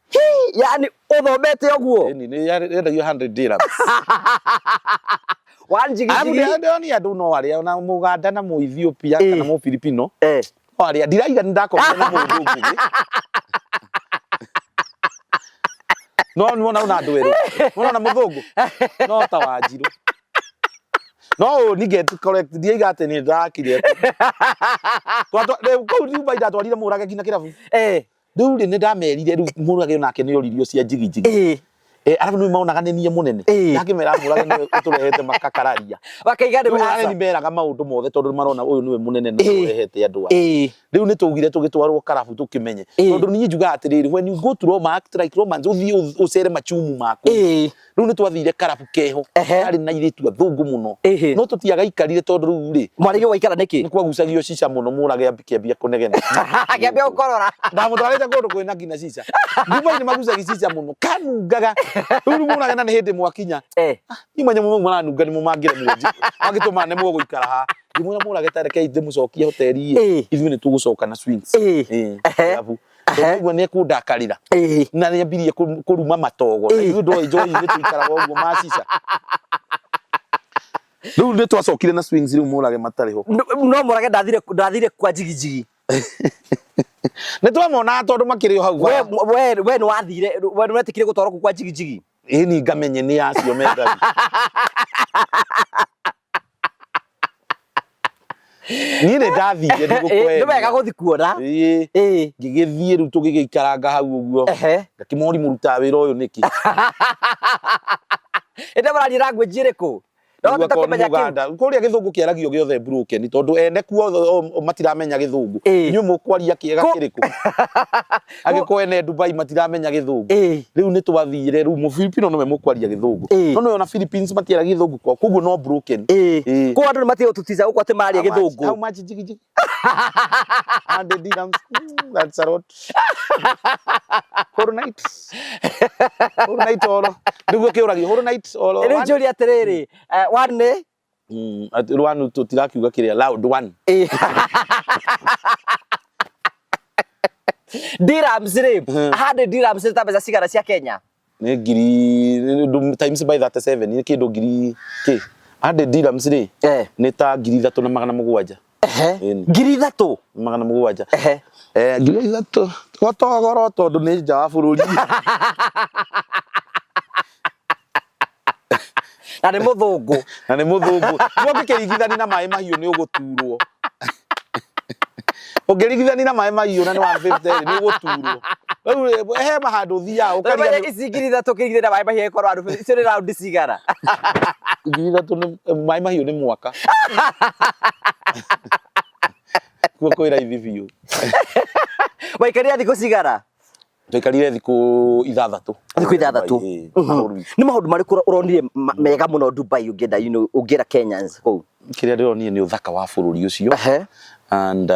Yani ũthomete ũguo. Ĩni nĩ yendagio 100 dirhams. One jigi Arabu jigi. ndĩronia andũ no arĩa ona Mũganda na Mũ Ethiopia kana Mũ Filipino no arĩa ndiraiga nĩ ndakomire na mũndũ ngũgĩ. No nĩwona ona andũ erũ. Nĩwona ona mũthũngũ no ta Wanjirũ. No ũyũ ni get correct ndiaiga atĩ nĩ ndakire. Rĩu kũu Dubai ndatwarire Mũrage nginya kĩrabu. Rĩu rĩ nĩ ndamerire rĩu Mũrage onake nĩ oririo cia jigi jigi. Arabu nĩ maonaga nĩ niĩ mũnene. Ndakĩmera Mũrage nĩwe ũtũrehete makakararia. Wakaiga nĩ Rĩu Mũrage nĩ meraga maũndũ mothe tondũ marona ũyũ nĩwe mũnene na ũrehete andũ aya. Rĩu nĩ twaugire tũgĩtwarwo karabu tũkĩmenye. Tondũ niĩ njugaga atĩrĩrĩ, when you go to Roma, act like Romans, ũthiĩ ũcere machumu maku. Rĩu nĩ twathire karabu keho karĩ na airĩtu athũngũ mũno. No tũtiagaikarire tondũ rĩu rĩ, Mwarĩgio gwaikara nĩkĩ? nĩ kwagucagio cica mũno Mũrage akĩambia kũnegena. Akĩambia gũkorora. Ndamũtwarĩte kũndũ kwĩna nginya cica. Dubai nĩ magucagia cica mũno. Kanungaga. Rĩu Mũrage na nĩ hĩndĩ mwakinya. Niĩ manyamũ mau maranunga nĩmo mangĩremwo mangĩtũma nemwo gũikara haha. Ngĩmwĩra Mũrage ta rekei ndĩmũcokie hoteli ĩ, ithuĩ nĩ tũgũcoka na swings. Kĩrabu. Tondũ ũguo nĩ ekũndakarĩra. Na nĩ ambirie kũruma matogo. Na ithuĩ ndoĩ njohi-inĩ tũikaraga ũguo ma cica. Rĩu nĩ twacokire na swings rĩu Mũrage matarĩ ho. No Mũrage ndathire kwa jigi jigi. Nĩ twamonaga tondũ makĩrĩ o hau bara. We nĩ wathire, we nĩ wetĩkire gũtwarwo kũu kwa jigi jigi. Ĩni ngamenye nĩ acio mendagia. Niĩ nĩ ndathire Nĩ wega gũthiĩ kuona. Ĩĩ. Ngĩgĩthiĩ rĩu tũgĩgĩikaranga hau ũguo. Ngakĩmori mũrutaga wĩra ũyũ nĩkĩ? Ĩndĩ mũraria language ĩrĩkũ? No wahota kũmenya kĩu. Uganda kũrĩa gĩthũngũ kĩaragio gĩothe broken tondũ ene kuo matiramenya gĩthũngũ. Inyuĩ mũkwaria kĩega kĩrĩkũ? Angĩkorwo ene Dubai matiramenya gĩthũngũ. Rĩu nĩ twathire rĩu mũfilipino nĩwe mũkwaria gĩthũngũ. No nĩwe ona Philippines matiaragia gĩthũngũ kwao koguo no broken. Kũu andũ nĩ matige gũtutiza gũkũ atĩ maria gĩthũngũ. How much jigi jigi? 100 dirhams. That's a lot. Whole night. Whole night all. Nĩguo kĩũragio whole night all. Rĩu njũrie atĩrĩrĩ, one nĩ? One tũtirakiuga kĩrĩa loud one. Dirhams rĩ, 100 dirhams nĩ ta mbeca cigana cia Kenya? Nĩ ngiri times by 37 nĩ kĩndũ ngiri kĩ 100 dirhams rĩ nĩ ta 3700. 3,700. 3,000 gotogoro tondũ nĩ nja wa bũrũri. Na nĩ mũthũngũ. Na nĩ mũthũngũ. Nĩ ũngĩkĩringithania na maĩ mahiũ nĩ ũgũturwo. Ũngĩringithania na maĩ mahiũ na nĩ 150 nĩ ũgũturwo. Rĩu he mahandũ ũthiaga ũkaria ici 3,000 ũkĩringithania na maĩ mahiũ ĩkorwo andũ icio nĩ raundi cigana? 3,000 nĩ maĩ mahiũ nĩ mwaka. Kuo kwĩ raithi biũ. Waikarire thikũ cigana? Twaikarire thikũ 6. Thikũ 6. Nĩ maũndũ marĩkũ ũronire mega mũno Dubai ũngĩenda, you know, ũngĩra Kenyans kũu? Kĩrĩa ndĩronire nĩ ũthaka wa bũrũri ũcio. And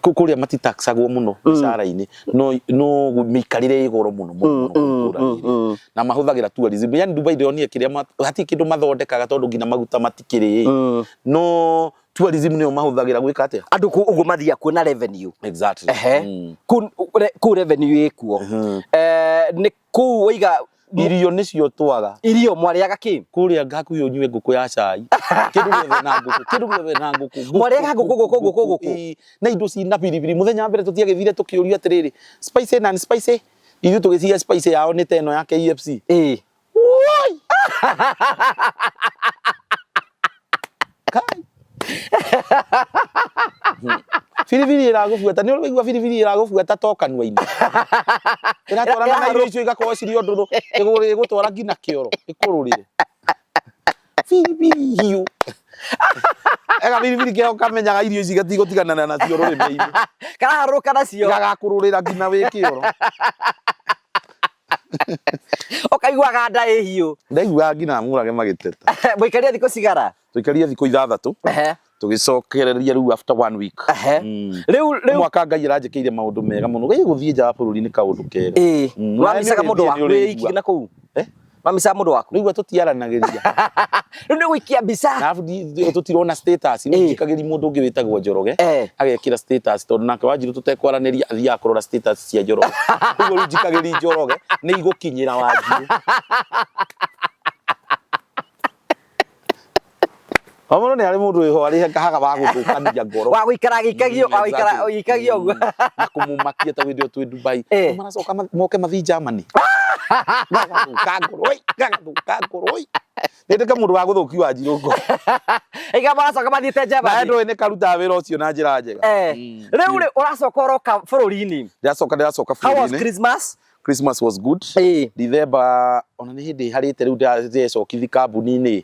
kũrĩa matitaxagwo mũno mĩcara-inĩ no mĩikarĩre ĩ goro mũno mũno itũũra rĩrĩ. Na mahũthagĩra tourism. Yani Dubai ndĩronire kĩrĩa hatirĩ kĩndũ mathondekaga tondũ nginya maguta matikĩrĩ. No tourism nĩyo mahũthagĩra gwĩka atĩa? Andũ kũu ũguo mathiaga kuona revenue. Exactly. Kũu revenue ĩkuo. Nĩ kũu waiga irio nĩcio twaga. Irio mwarĩaga kĩ? Kũrĩa hakuhĩ ũnyue ngũkũ ya cai. Kĩndũ gĩothe na ngũkũ, kĩndũ gĩothe na ngũkũ. Mwarĩaga ngũkũ, ngũkũ, ngũkũ, ngũkũ. Na indo cina biribiri. Mũthenya wa mbere tũtiagĩthire tũkĩũrio atĩrĩrĩ, spicy na spicy. Ithuĩ tũgĩciria spicy yao nĩ ta ĩno ya KFC. Woi! Kai. Biribiri ĩragũbuata, nĩ ũraigua biribiri ĩragũbuata to kanua-inĩ. Ĩratwarana na irio icio igakorwo cirĩ o ndũrũ, ĩgũtwara nginya kĩoro, ĩkũrũrĩre. Biribiri hiũ. Ega biribiri kĩo kamenyaga irio ici gatigũtigana nacio rũrĩmĩ-inĩ. Karaharũrũka nacio. Gagakũrũrĩra nginya wĩ kĩoro. Ũkaiguaga nda ĩ hiũ. Ndaiguaga nginya Mũrage magĩteta. Mũikarire thikũ cigana? Tũikarire thikũ 6. Tũgĩcokereria rĩu after 1 week. Rĩu mwaka Ngai aranjĩkĩire maũndũ mega mũno. Gĩ gũthiĩ nja wa bũrũri nĩ kaũndũ kega. Wamicaga mũndũ waku wĩ iki na kũu? Wamicaga mũndũ waku? Rĩu tũtiaranagĩria. Rĩu nĩ gũikia mbica. Na arabu tũtirona status. Rĩu njikagĩria mũndũ ũngĩ wĩtagwo Njoroge. Agekĩra status tondũ nake Wanjirũ tũtekwaranĩria athiaga kũrora status cia Njoroge. Ũguo rĩu njikagĩria Njoroge nĩ igũkinyĩra Wanjirũ. Omoro nĩ harĩ mũndũ wĩho arĩ kahaga wa gũthũkania ngoro. Wa gũikara agĩikagio, wa gũikara agĩikagio ũguo. Na kũmũmakia ta hĩndĩ ĩyo twĩ Dubai. Maracoka moke mathiĩ Germany. Gagathũka ngoro, oi, gagathũka ngoro, oi. Nĩ ndĩ mũndũ wa gũthũkia Wanjirũ ngoro. Iga maracoka mathiĩte Germany. Na ndũĩ nĩ karutaga wĩra ũcio na njĩra njega. Rĩu rĩ ũracoka ũroka bũrũri-inĩ. Ndĩracoka How was bũrũri-inĩ. Christmas? Christmas was good. December ona nĩ hĩndĩ harĩte rĩu ndĩrecokithi kambuni-inĩ.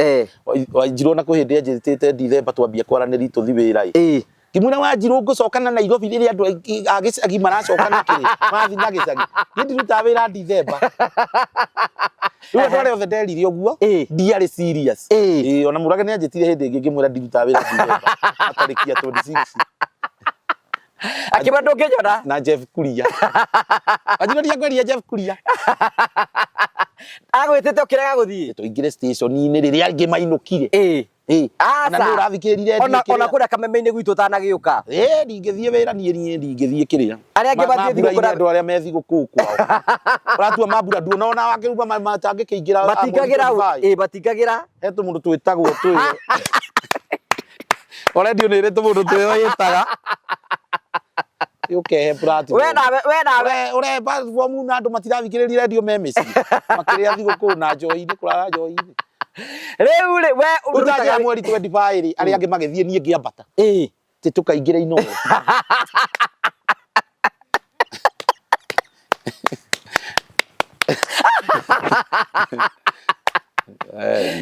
Wanjirũ ona kwĩ hĩndĩ anjĩtĩte December twambia kwaranĩria tũthi wĩra ĩ. Ngĩmwĩra Wanjirũ ngũcoka na Nairobi rĩrĩa andũ aingĩ a gĩcagi maracoka na kĩrĩ, marathiĩ na gĩcagi. Niĩ ndirutaga wĩra December. Rĩu andũ arĩa othe nderire ũguo, ndiarĩ serious. Ona Mũrage nĩ anjĩtire hĩndĩ ĩngĩ ngĩmwĩra ndirutaga wĩra December. Atarĩki ya 26. Akĩmwĩra ndũngĩnyona. Na Jeff Kuria. Wanjirũ ndiakweria Jeff Kuria. Agwĩtĩte ũkĩrega gũthiĩ? Tũingĩre station-inĩ rĩrĩa angĩ mainũkire. Na nĩ ũrathikĩrĩria Ona kũrĩa kameme-inĩ gwitũ ũtanagĩũka. Ndingĩthiĩ wĩra niĩ ndingĩthiĩ kĩrĩa. Arĩa angĩ mathiĩ thigũkũ na andũ arĩa me thigũkũ kwao. Ũratua mambura nduona ona wakĩruga matangĩkĩingĩra Matingagĩra matingagĩra. He tũmũndũ twĩtagwo twĩyo. Already nĩ ĩrĩ tũmũndũ twĩyo ĩtaga. Ũkehe platform. We nawe, we nawe. Ũrehe platform na andũ matirathikĩrĩria radio me mĩciĩ. Makĩrĩa thigũkũ na njohi-inĩ, kũrara njohi-inĩ. Rĩu rĩ, we ũrutaga mweri 25 rĩ, arĩa angĩ magĩthiĩ niĩ ngĩambata. Tĩ tũkaingĩra Inooro.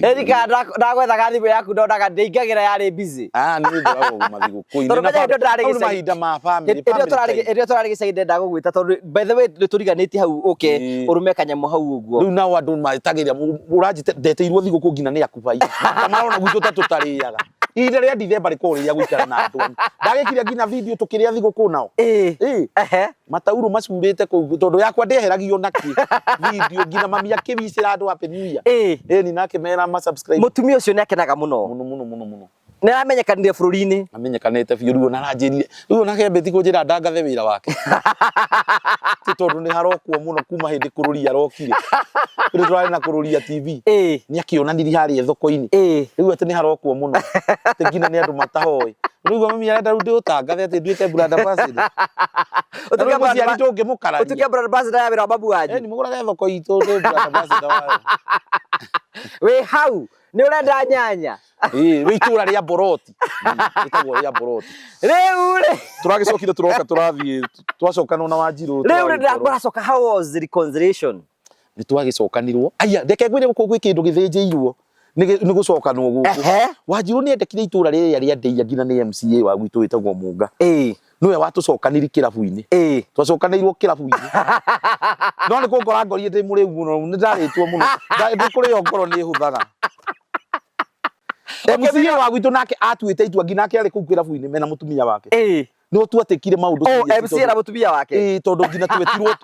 Erika ndagwethaga thimũ yaku ndonaga ndĩingagĩra yarĩ busy. Ah, nĩ ngoragwo mathigũkũ-inĩ. Tondũ menya hĩndĩ ĩyo ndĩrarĩ Mau nĩ gĩcagi. mahinda ma family, Hĩndĩ ĩyo family tũrarĩ time. hĩndĩ ĩyo tũrarĩ gĩcagi ndenda gũgwĩta tondũ by the way nĩ tũriganĩtie hau ũke Ĩĩ. ũrũme kanyamũ hau ũguo. Rĩu nao andũ metagĩrĩra ũranjĩte ndeteirwo thigũkũ nginya nĩ akubai ta marona gwitũ ta tũtarĩaga. Ihinda rĩa Dithemba rĩkoragwo rĩrĩa gũikara na andũ anyu. Ndagĩkire nginya video tũkĩrĩa thigũkũ nao. Ĩĩ. Ĩĩ. Ehe. Mataurũ macurĩte kũu tondũ yakwa ndĩeheragio nakĩ video nginya mami akĩwicĩra andũ happy new year. Ĩĩ. Ĩni nake mera ma subscribe Mũtumia ũcio nĩ akenaga mũno. mũno mũno mũno mũno. Nĩ aramenyekanire bũrũri-inĩ. Amenyekanĩte biũ rĩu ona aranjĩrire rĩu ona kembeti kũnjĩra ndangathe wĩra wake. Ti tondũ nĩ harokwo mũno kuma hĩndĩ kũrũria arokire. Rĩu tũrarĩ na kũrũria TV. Ĩĩ. Nĩ akĩonanirie harĩa thoko-inĩ. Ĩĩ. Rĩu atĩ nĩ harokwo mũno. Atĩ nginya nĩ andũ matahoĩ. Rĩu mami arenda rĩu ndĩũtangathe atĩ nduĩke brand ambassador. Ũtuĩke Rĩu mũciari ndũngĩmũkararia. Ũtuĩke brand ambassador ya wĩra wa babu wanyu. Ĩni mũgũrage thoko itũ ndĩ brand ambassador wayo. Wĩ hau nĩ ũrenda nyanya. Ĩĩ wĩ itũra rĩa Boroti. Ĩtagwo rĩa Boroti. Rĩu rĩ Tũragĩcokire tũroka tũrathiĩ twacokanwo na Wanjirũ. rĩu rĩ ndĩracoka how was the reconciliation? Nĩ twagĩcokanirwo. Aya reke ngwĩre gũkũ gwĩ kĩndũ gĩthĩnjĩirwo nĩ gũcokanwo gũkũ. Ehe. Wanjirũ nĩ endekire itũra rĩrĩa rĩa Ndeia nginya nĩ MCA wa gwitũ wĩtagwo Mũnga. Ĩĩ. Nĩwe watũcokaniri kĩrabu-inĩ. Ĩĩ. Twacokanĩirwo kĩrabu-inĩ. No nĩ kũngora ngorire ndĩ mũrĩu mũno nĩ ndarĩtwo mũno. Ndĩ kũrĩo ngoro nĩ hũthaga. MCA wa gwitũ nake atuĩte itua nginya nake arĩ kũu kĩrabu-inĩ mena mũtumia wake. Ĩĩ. Nĩo twatĩkire maũndũ Oh, serious MCA na mũtumia wake. Ĩĩ tondũ nginya twetirwo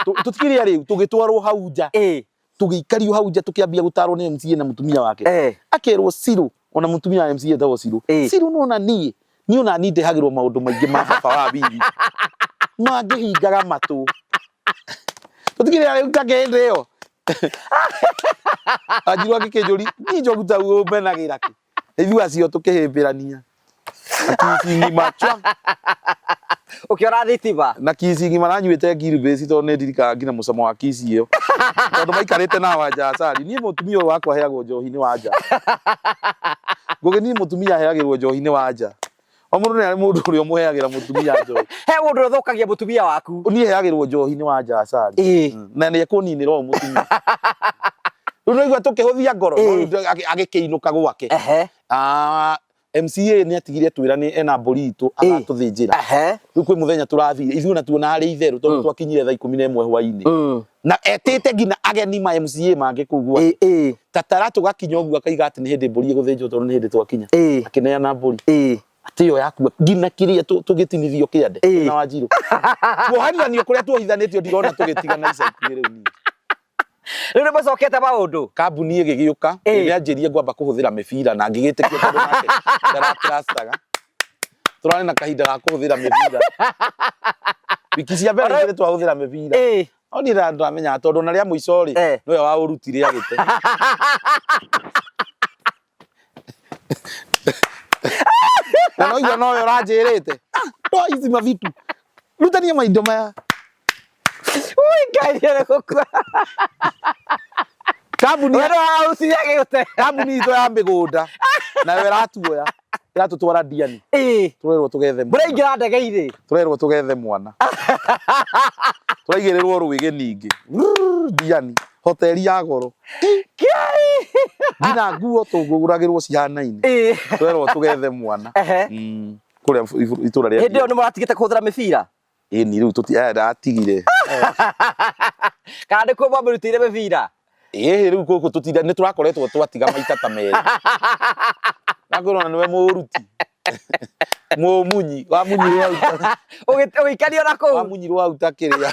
tũtikĩrĩa rĩu tũgĩtwarwo hau nja. Ĩĩ. Tũgĩikario hau nja tũkĩambia gũtarwo nĩ MCA na mũtumia wake. Eh. Akerwo Ciru ona mũtumia wa MCA etagwo Ciru. Ĩĩ. Ciru nona niĩ niĩ ona niĩ ndehagĩrwo maũndũ maingĩ ma baba wa Wili. Mangĩhingaga matũ. Tũtikĩrĩa rĩu ta hĩndĩ ĩyo. Anjirũ agĩkĩnjũri niĩ njogu ta ũmenagĩra kĩ. Ithuĩ acio tũkĩhĩmbĩrania. Na kici ng'ima chwa. Ũkĩora thitima. Na kici ng'ima nanyuĩte ngirubĩci tondũ nĩ ndirikanaga nginya mũcamo wa kici ĩyo. Tondũ maikarĩte na Wanja Asali. Niĩ mũtumia ũyũ wakwa aheagwo njohi nĩ Wanja. Ngũgĩ niĩ mũtumia aheagĩrwo njohi nĩ Wanja. O mũndũ nĩ arĩ mũndũ ũrĩa ũmũheagĩra mũtumia njohi. He mũndũ ũrĩa ũthũkagia mũtumia waku. Niĩ heagĩrwo njohi nĩ Wanja Asali. Ĩĩ. Na nĩ ekũninĩra ũyũ mũtumia. Rĩu nĩwaigua tũkĩhũthia ngoro. Ĩĩ. No rĩu agĩkĩinũka gwake. Ehe. Ah, MCA nĩ atigire twĩra nĩ ena mbũri itũ agatũthĩnjĩra. Ehe. Rĩu kwĩ mũthenya tũrathire ithuĩ ona tuona harĩ itherũ tondũ twakinyire thaa 11 hwainĩ. Na etĩte nginya ageni ma MCA mangĩ kũu gwake. Ĩĩ. Tatara tũgakinya ũguo akaiga atĩ nĩ hĩndĩ mbũri ĩgũthĩnjwo tondũ nĩ hĩndĩ twakinya. Ĩĩ. Akĩneana mbũri. Ĩĩ. Atĩ ĩyo yakua nginya kĩrĩa tũgĩtinithio kĩande Ĩĩ. na Wanjirũ. Kuohanithanio kũrĩa tuohithanĩtio ndirona tũgĩtigana ica ikuhĩ rĩu niĩ. Rĩu nĩ mũcokete maũndũ. Kambuni ĩgĩgĩũka Ĩĩ. nĩ anjĩrie ngwamba kũhũthĩra mĩbira na ngĩgĩtĩkia tondũ nake ndaratrastaga. Tũrarĩ na kahinda ga kũhũthĩra mĩbira. Wiki cia mbere igĩrĩ twahũthĩra mĩbira. Ĩĩ. No niĩ ndamenyaga tondũ ona rĩa mũico rĩ Eh. nĩwe waũrutire agĩte. Na noigua nowe ũranjĩrĩte. Ah, toa hizi mavitu. Rutania maindo maya. Ui Ngai nĩ gũkua. Kambuni Wee nĩwe warutire agĩgũte. kambuni itũ ya mĩgũnda nayo ĩratuoya ĩratũtwara Ndiani. Ĩĩ. Tũrerwo tũgethe mwana. Mũraingĩra ndege-inĩ. Tũrerwo tũgethe mwana. Tũraigĩrĩrwo rwĩgĩ ningĩ. Rrrr, Ndiani. Hoteli ya goro. Kĩai. Nginya nguo tũgũragĩrwo cihanaine. Ĩĩ. Tũrerwo tũgethe mwana. Ehe. Kũrĩa itũra rĩa Hĩndĩ ĩyo nĩ mũratigĩte kũhũthĩra mĩbira. Ĩni rĩu tũti aya ndatigire. Kana nĩ kuo mwamĩrutĩire mĩbira. Ĩĩ rĩu gũkũ tũtira nĩ tũrakoretwo twatiga maita ta merĩ. Nakwĩrwo ona nĩwe mũruti. Mũmunyi wamunyirwo hau Ũgĩikanio na kũu. wamunyirwo hau ta kĩrĩa.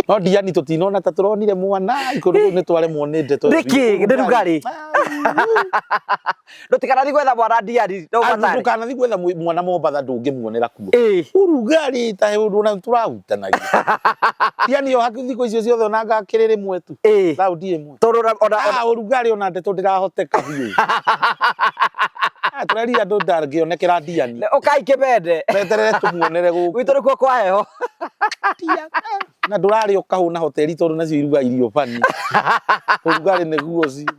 No Ndiani tũtinona ta tũronire mwana ikũrũ kũu nĩ twaremwo nĩ ndeto. Nĩkĩ? Nĩ rugarĩ? Ndũtikanathi gwetha mwana Ndiani no ũbatare. Ndũkanathi gwetha mwana Mombatha ndũngĩmuonera kuo. Ĩĩ. Ũrugarĩ ta he ũndũ ona tũrahutanagia. Ndiani yo hakuhĩ thikũ icio ciothe ona anga kĩrĩ rĩmwe tu. Ĩĩ. Raundi ĩmwe. Tondũ ona ona Ah, ũrugarĩ ona ndeto ndĩrahoteka biũ. Ah, tũrerire andũ ndangĩonekera Ndiani. ũkai kĩmende. Meterere tũmuonere gũkũ. Gwitũ nĩkuo kwa heho. Na ndũrarĩa ũkahũna hoteli tondũ nacio iruga irio bani. Ũrugarĩ nĩguo ũcio.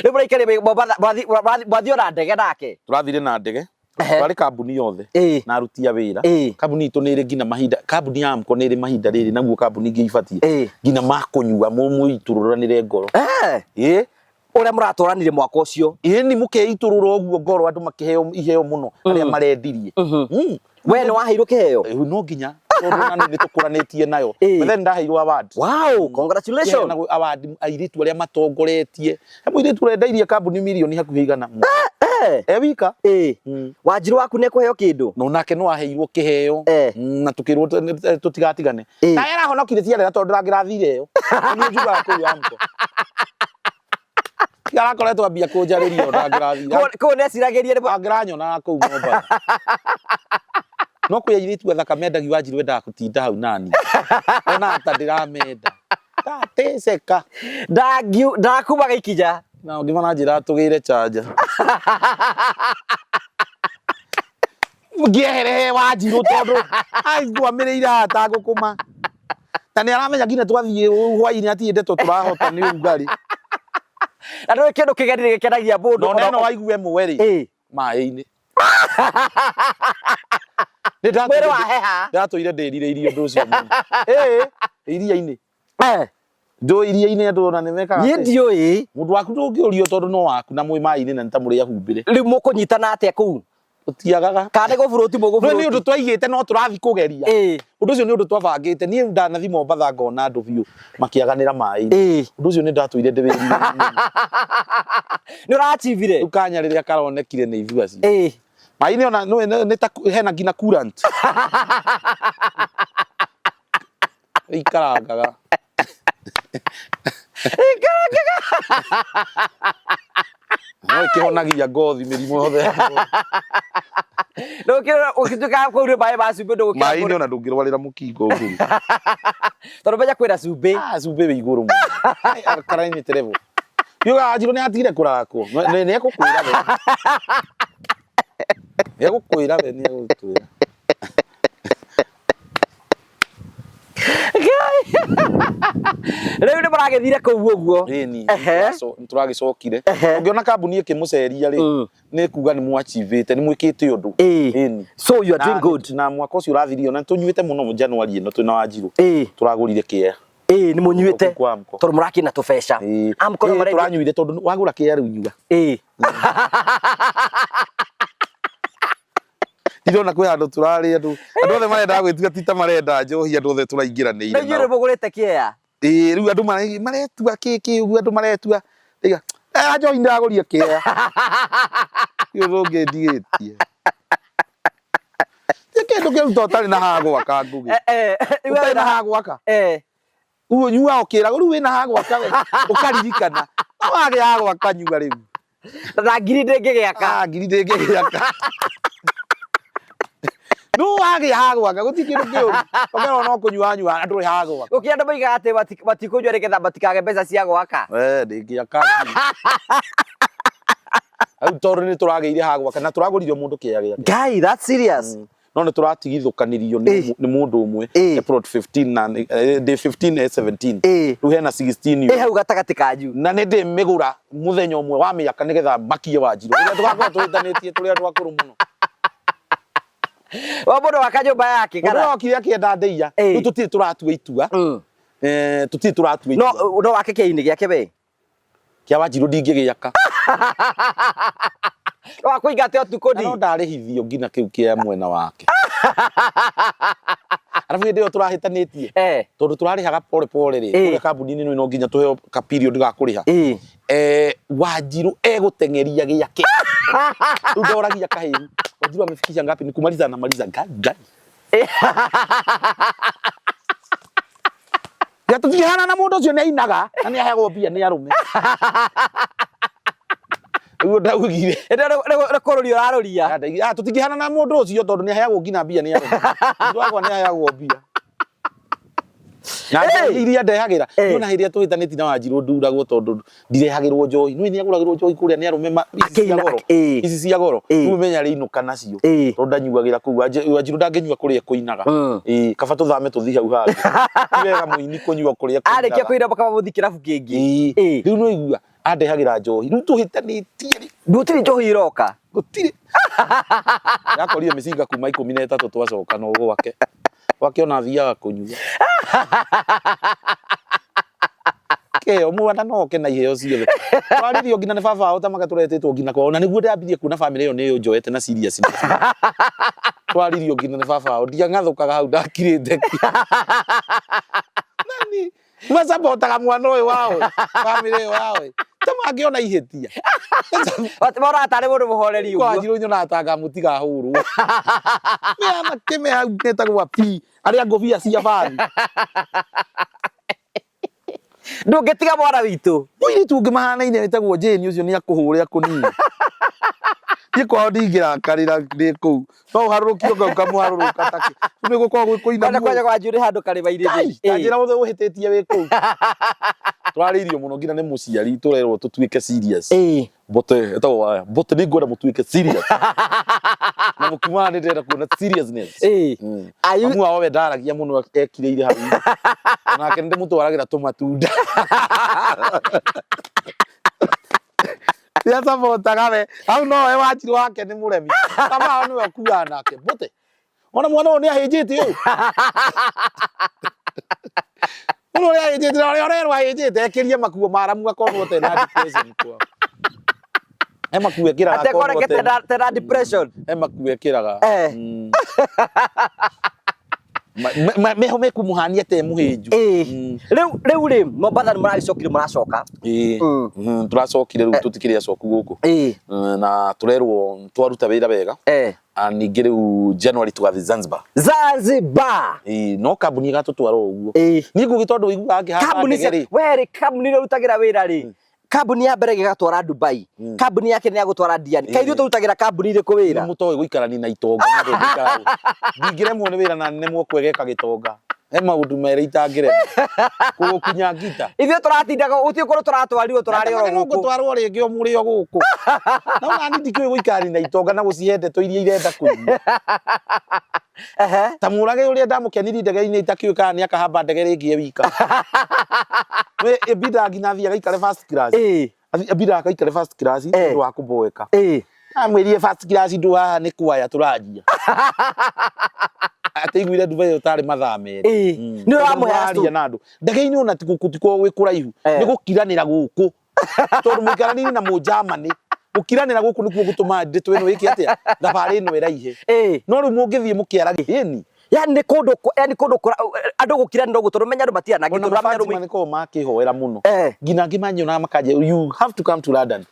Rĩu mũraikaria Mombatha mwathiĩ ona ndege nake. Tũrathire na ndege. Twarĩ kambuni yothe na aruti a wĩra. Kambuni itũ nĩ ĩrĩ nginya mahinda, kambuni ya Amco nĩ ĩrĩ mahinda rĩrĩ naguo kambuni ingĩ ibatiĩ nginya ma kũnyua mũitũrũranĩre ngoro. Ĩ ũrĩa mũratwaranire mwaka ũcio. Ĩni mũkeitũrũra ũguo ngoro andũ makĩheo iheo mũno arĩa marendirie. We nĩ waheirwo kĩheo? No nginya tondũ na nĩ tũkũranĩtie nayo. But then ndaheirwo award. Wow, congratulations. Kĩheanagwo award airĩtu arĩa matongoretie. He mũirĩtu ũrendeirie kambuni mirioni hakuhĩ 100. E wika. Wanjiru waku nĩ ekũheo kĩndũ? No nake no aheirwo kĩheo. Na tũkĩrwo tũtigatigane. Naye arahonokire ciarera tondũ ndangĩrathire ĩyo. Nĩ njugaga kũu Amco. Arakoretwo ambia kũnjarĩria ndangĩrathire. Kũu nĩeciragĩria nĩ angĩranyona kũu Mombatha. No kwĩ airĩtu athaka mendagio Wanjiru endaga kũtinda hau nani. Ona ta ndĩramenda. Ndateceka. Ndakumaga ikinya. Na ũngĩ maranjĩra tũgĩre chanja. Ngĩehere he Wanjiru tondũ aingwamĩrĩire haha ta ngũkũma. Na nĩ aramenya nginya twathiĩ hwainĩ hatirĩ ndeto tũrahota nĩ ũrugarĩ. Na ndũĩ kĩndũ kĩgeni nĩ gĩkenagia mũndũ. No neno waigue ĩmwe rĩ, maĩ-inĩ. Mwĩrĩ waheha. Ndatũire ndĩrirĩirie ũndũ ũcio mũno. Iria-inĩ. Ndũĩ iria-inĩ andũ ona nĩ mekaga Niĩ ndiũĩ. Mũndũ waku ndũngĩũrio tondũ no waku na mwĩ maĩ-inĩ na nĩ ta mũrĩ ahumbĩre. Rĩu mũkũnyitana atĩa kũu? Tũtiagaga. Kana nĩ gũburuti mũgũburuti? Nĩ ũndũ twaigĩte no tũrathiĩ kũgeria. Ũndũ ũcio nĩ ũndũ twabangĩte. Niĩ ndanathi Mombatha ngona andũ biũ makĩaganĩra maĩ-inĩ. Ũndũ ũcio nĩ ndatũire ndĩwĩrirĩirie mũno. Nĩ ũrachivire? Rĩu kanya rĩrĩa karonekire nĩ ithuĩ acio. Maĩ-inĩ ona nĩ ta hena nginya coolant. Ikarangaga. Ikarangaga. No ĩkĩhonagia ngothi mĩrimũ yothe. Ndũkĩrora ũgĩtuĩka kũu nĩ maĩ ma cumbĩ ndũgũkĩra. Maĩ-inĩ ona ndũngĩrwarĩra mũkingo ũguo. Tondũ menya kwĩna cumbĩ. Cumbĩ wĩ igũrũ mũno. Alkalinity level. Yuga Wanjiru nĩ atigire kũrakwo. Nĩ ekũkwĩra we. Nĩ egũkwĩra we, nĩ egũkwĩra. Rĩu nĩ mũragĩthire kũu ũguo. Ĩni, nĩ tũragĩcokire. Ũngĩona kambuni ĩkĩmũceria rĩ, nĩ kuga nĩ mwachivĩte, nĩ mwĩkĩte ũndũ. Ĩni. So you are doing good. Na mwaka ũcio ũrathirie ona tũnyuĩte mũno January ĩno twĩna Wanjiru. Tũragũrire kĩea. Nĩ mũnyuĩte. Tondũ mũrakĩna tũbeca. Amco tũranyuire tondũ wagũra kĩea rĩu nyua. Ndirona kwĩ handũ tũrarĩ andũ andũ othe marendaga gwĩtua ti ta marenda njohi andũ othe tũraingĩranĩire nao. Na inyuĩ nĩmũgũrĩte kĩea? Ĩĩ rĩu andũ maretua kĩ kĩ ũguo andũ maretua. Ndiga njohi ndĩragũria kĩea. Ti ũndũ ũngĩ ndigĩtie. Ti kĩndũ kĩruta ũtarĩ na ha gwaka Ngũgĩ. Ũtarĩ na ha gwaka. Ũguo nyuaga ũkĩragwo rĩu wĩna ha gwaka we ũkaririkana. No wagĩa ha gwaka nyua rĩu. Na ngiri ndĩngĩgĩaka. Ngiri ndĩngĩgĩaka. No wagĩa ha gwaka gũtirĩ kĩndũ kĩũru. Ũkerwo no kũnyua nyua na ndũrĩ ha gwaka. Gũkĩrĩ andũ moigaga atĩ matikũnyua nĩgetha matikage mbeca cia gwaka. Ndĩngĩaka ngiri. Rĩu tondũ nĩ tũragĩire ha gwaka na tũragũrire mũndũ kĩea gĩake. Guy, that's serious. No nĩ tũratigithũkanirio nĩ mũndũ ũmwe plot 15 na ndĩ 15 e 17. Rĩu hena 16 Ĩ hau gatagatĩ kanyu. Na nĩ ndĩmĩgũra mũthenya ũmwe wa mĩaka nĩgetha makie Wanjiru. Rĩrĩa tũgakorwo tũhĩtanĩtie tũrĩ andũ akũrũ mũno. Wa mũndũ waka nyũmba yake kana? Mũndũ okire akĩenda ndĩia. Rĩu tũtirĩ tũratua itua. Tũtirĩ tũratua itua. No wake kĩini gĩake we? Kĩa Wanjiru ndingĩgĩaka. No akũingate ũtukũ ndi. No ndarĩhithio nginya kĩu kĩa mwena wake. Arabu hĩndĩ ĩyo tũrahĩtanĩtie. Tondũ tũrarĩhaga pole pole rĩ, kũrĩa kambuni-inĩ no nginya tũheo ka period ga kũrĩha. Wanjiru egũteng'eria gĩake. Rĩu ndoragia kahĩu. Wanjiru amefikisha ngapi? Ni kumaliza anamaliza ngai ngai. Ya tũtingĩhana na mũndũ ũcio nĩ ainaga na nĩ aheagwo mbia nĩ arũme. Ũguo ndaugire. Nĩ kũrũria ũrarũria. Tũtingĩhana na mũndũ ũcio tondũ nĩ aheagwo nginya mbia nĩ arũme. Mũndũ wakwa nĩ aheagwo mbia. Na njohi iria ndehagĩra. Nĩ hĩndĩ ĩrĩa tũhĩtanĩtie na Wanjiru nduragwo tondũ ndirehagĩrwo njohi. Nĩ nĩ agũragĩrwo njohi kũrĩa nĩ arũme ici cia goro. Ici cia goro. Rĩu menya rĩinũka nacio. Tondũ ndanyuagĩra kũu. Wanjiru ndangĩnyua kũrĩa kũinaga. Kaba tũthame tũthiĩ hau hangĩ. Ti wega mũini kũnyua kũrĩa kũinaga. Arĩkia kũina mũkaba mũthiĩ kĩrabu kĩngĩ. Rĩu nĩ waigua andehagĩra njohi. Rĩu tũhĩtanĩtie rĩ. Gũtirĩ njohi iroka. Gũtirĩ. Yakorire mĩcinga kuma 13 twacoka no gwake. Gwake ona athiaga kũnyua. Kĩheo mwana no oke na iheo ciothe. Twaririo nginya nĩ baba wao ta magatũretĩtwo nginya kwao na nĩguo ndambirie kuona famĩlĩ ĩyo nĩ njoete na serious. Twaririo nginya nĩ baba wao ndiang'athũkaga hau ndakirĩte. Nani macabotaga mwana ũyũ wao famĩlĩ ĩyo yao ta mangĩona ihĩtia. Moraga tarĩ mũndũ mũhoreri ũguo. Wanjirũ nyonaga ta ngamũtiga ahũrwo. Nĩ anake me hau metagwo api arĩa ngũbia cia bathi. Ndũngĩtiga mwana witũ. Mũirĩtu ũngĩ mahanaine wĩtagwo Jane ũcio nĩ akũhũre akũnine. Niĩ kwao ndingĩrakarĩra ndĩ kũu. No ũharũrũkio ngau kamũharũrũka takĩ. Rĩu nĩ gũkorwo gwĩ kũina Kwanja kwanja kwa njũrĩ handũ karĩma-inĩ Ngai, ta njĩra ũthĩ ũhĩtĩtie wĩ kũu. Tũrarĩirio mũno nginya nĩ mũciari tũrerwo tũtuĩke serious. Mbote ĩtagwo waya. Mbote nĩ ngwenda mũtuĩke serious. Na mũkiuma haha nĩ ndĩrenda kuona seriousness. Amu wao we ndaragia mũno ekirĩire hau. Onake nĩ ndĩmũtwaragĩra tũmatunda. Nĩacabotaga we. Hau no we Wanjirũ wake nĩ mũremi. Baba wao nĩwe ũkuaga nake. Mbote. Ona mwana ũyũ nĩ ahĩnjĩte ũyũ. Mũndũ ũrĩa ahĩnjĩte na ũrĩa ũrerwo ahĩnjĩte ekĩrie makuo maramu akorwo tena depression kwao. He makuo ekĩraga akorwo Atekoreke tena tena depression. he makuo ekĩraga. Eh. Meho mekũmũhania te mũhĩnju. Rĩu rĩu rĩ Mombatha nĩ mũragĩcokire mũracoka. Ĩĩ. Tũracokire rĩu tũtikĩrĩ acoku gũkũ. Na tũrerwo twaruta wĩra wega. Ningĩ rĩu January tũgathiĩ Zanzibar. Zanzibar. Ĩĩ, no kambuni ĩgatũtwara o ũguo. Niĩ Ngũgĩ tondũ ũiguaga ngĩhamba Kambuni ndege cia rĩ. we rĩ kambuni ĩrĩa ũrutagĩra wĩra rĩ kambuni ya mbere ĩgatwara Dubai kambuni yake nĩ ya gũtwara Diani kaĩ ithuĩ tũrutagĩra kambuni irĩkũ wĩra? Nĩ mũtoĩ gũikarania na itonga mũndũ ũngĩikara ndingĩremwo nĩ wĩra na nemwo kwegeka gĩtonga. He maũndũ merĩ itangĩremwo. Kũgũkunya ngita. Ithuĩ tũratindaga gũtirĩ kũndũ tũratwarirwo tũrarĩ oro gũkũ. Ngũtwarwo rĩngĩ o mũrĩ o gũkũ. Na ona niĩ ndikĩũĩ gũikarania na itonga na gũcihe ndeto iria irenda kũigua. Ta mũrage ũrĩa ndamũkenirie ndege-inĩ itakĩũĩ kana nĩ akahamba ndege rĩngĩ e wika. We ĩbindaga nginya athiĩ agaikare first class. Ĩbindaga agaikare first class nĩ ũndũ wa kũboeka. Amwĩrire first class ndũ haha nĩ kwaya tũranjia. Atĩiguire Dubai ĩyo tarĩ mathaa merĩ. Nĩ ũramũhe Mũraria na andũ. Ndege-inĩ ona gũtikoragwo gwĩ kũraihu. Nĩ gũkiranĩra gũkũ. Tondũ mũikaranĩire na mũnjamani. Gũkiranĩra gũkũ nĩkuo gũtũmaga ndeto ĩno ĩke atĩa? Thabarĩ ĩno ĩraihe. No rĩu mũngĩthiĩ mũkĩaragia ĩni. Yani nĩ kũndũ yani kũndũ andũ gũkiranĩra ũguo tondũ menya andũ matiranangĩ tondũ ũramenya rũmi. Nĩkoragwo makĩhoera mũno. Nginya angĩ manyonaga makanjĩra you have to come to London.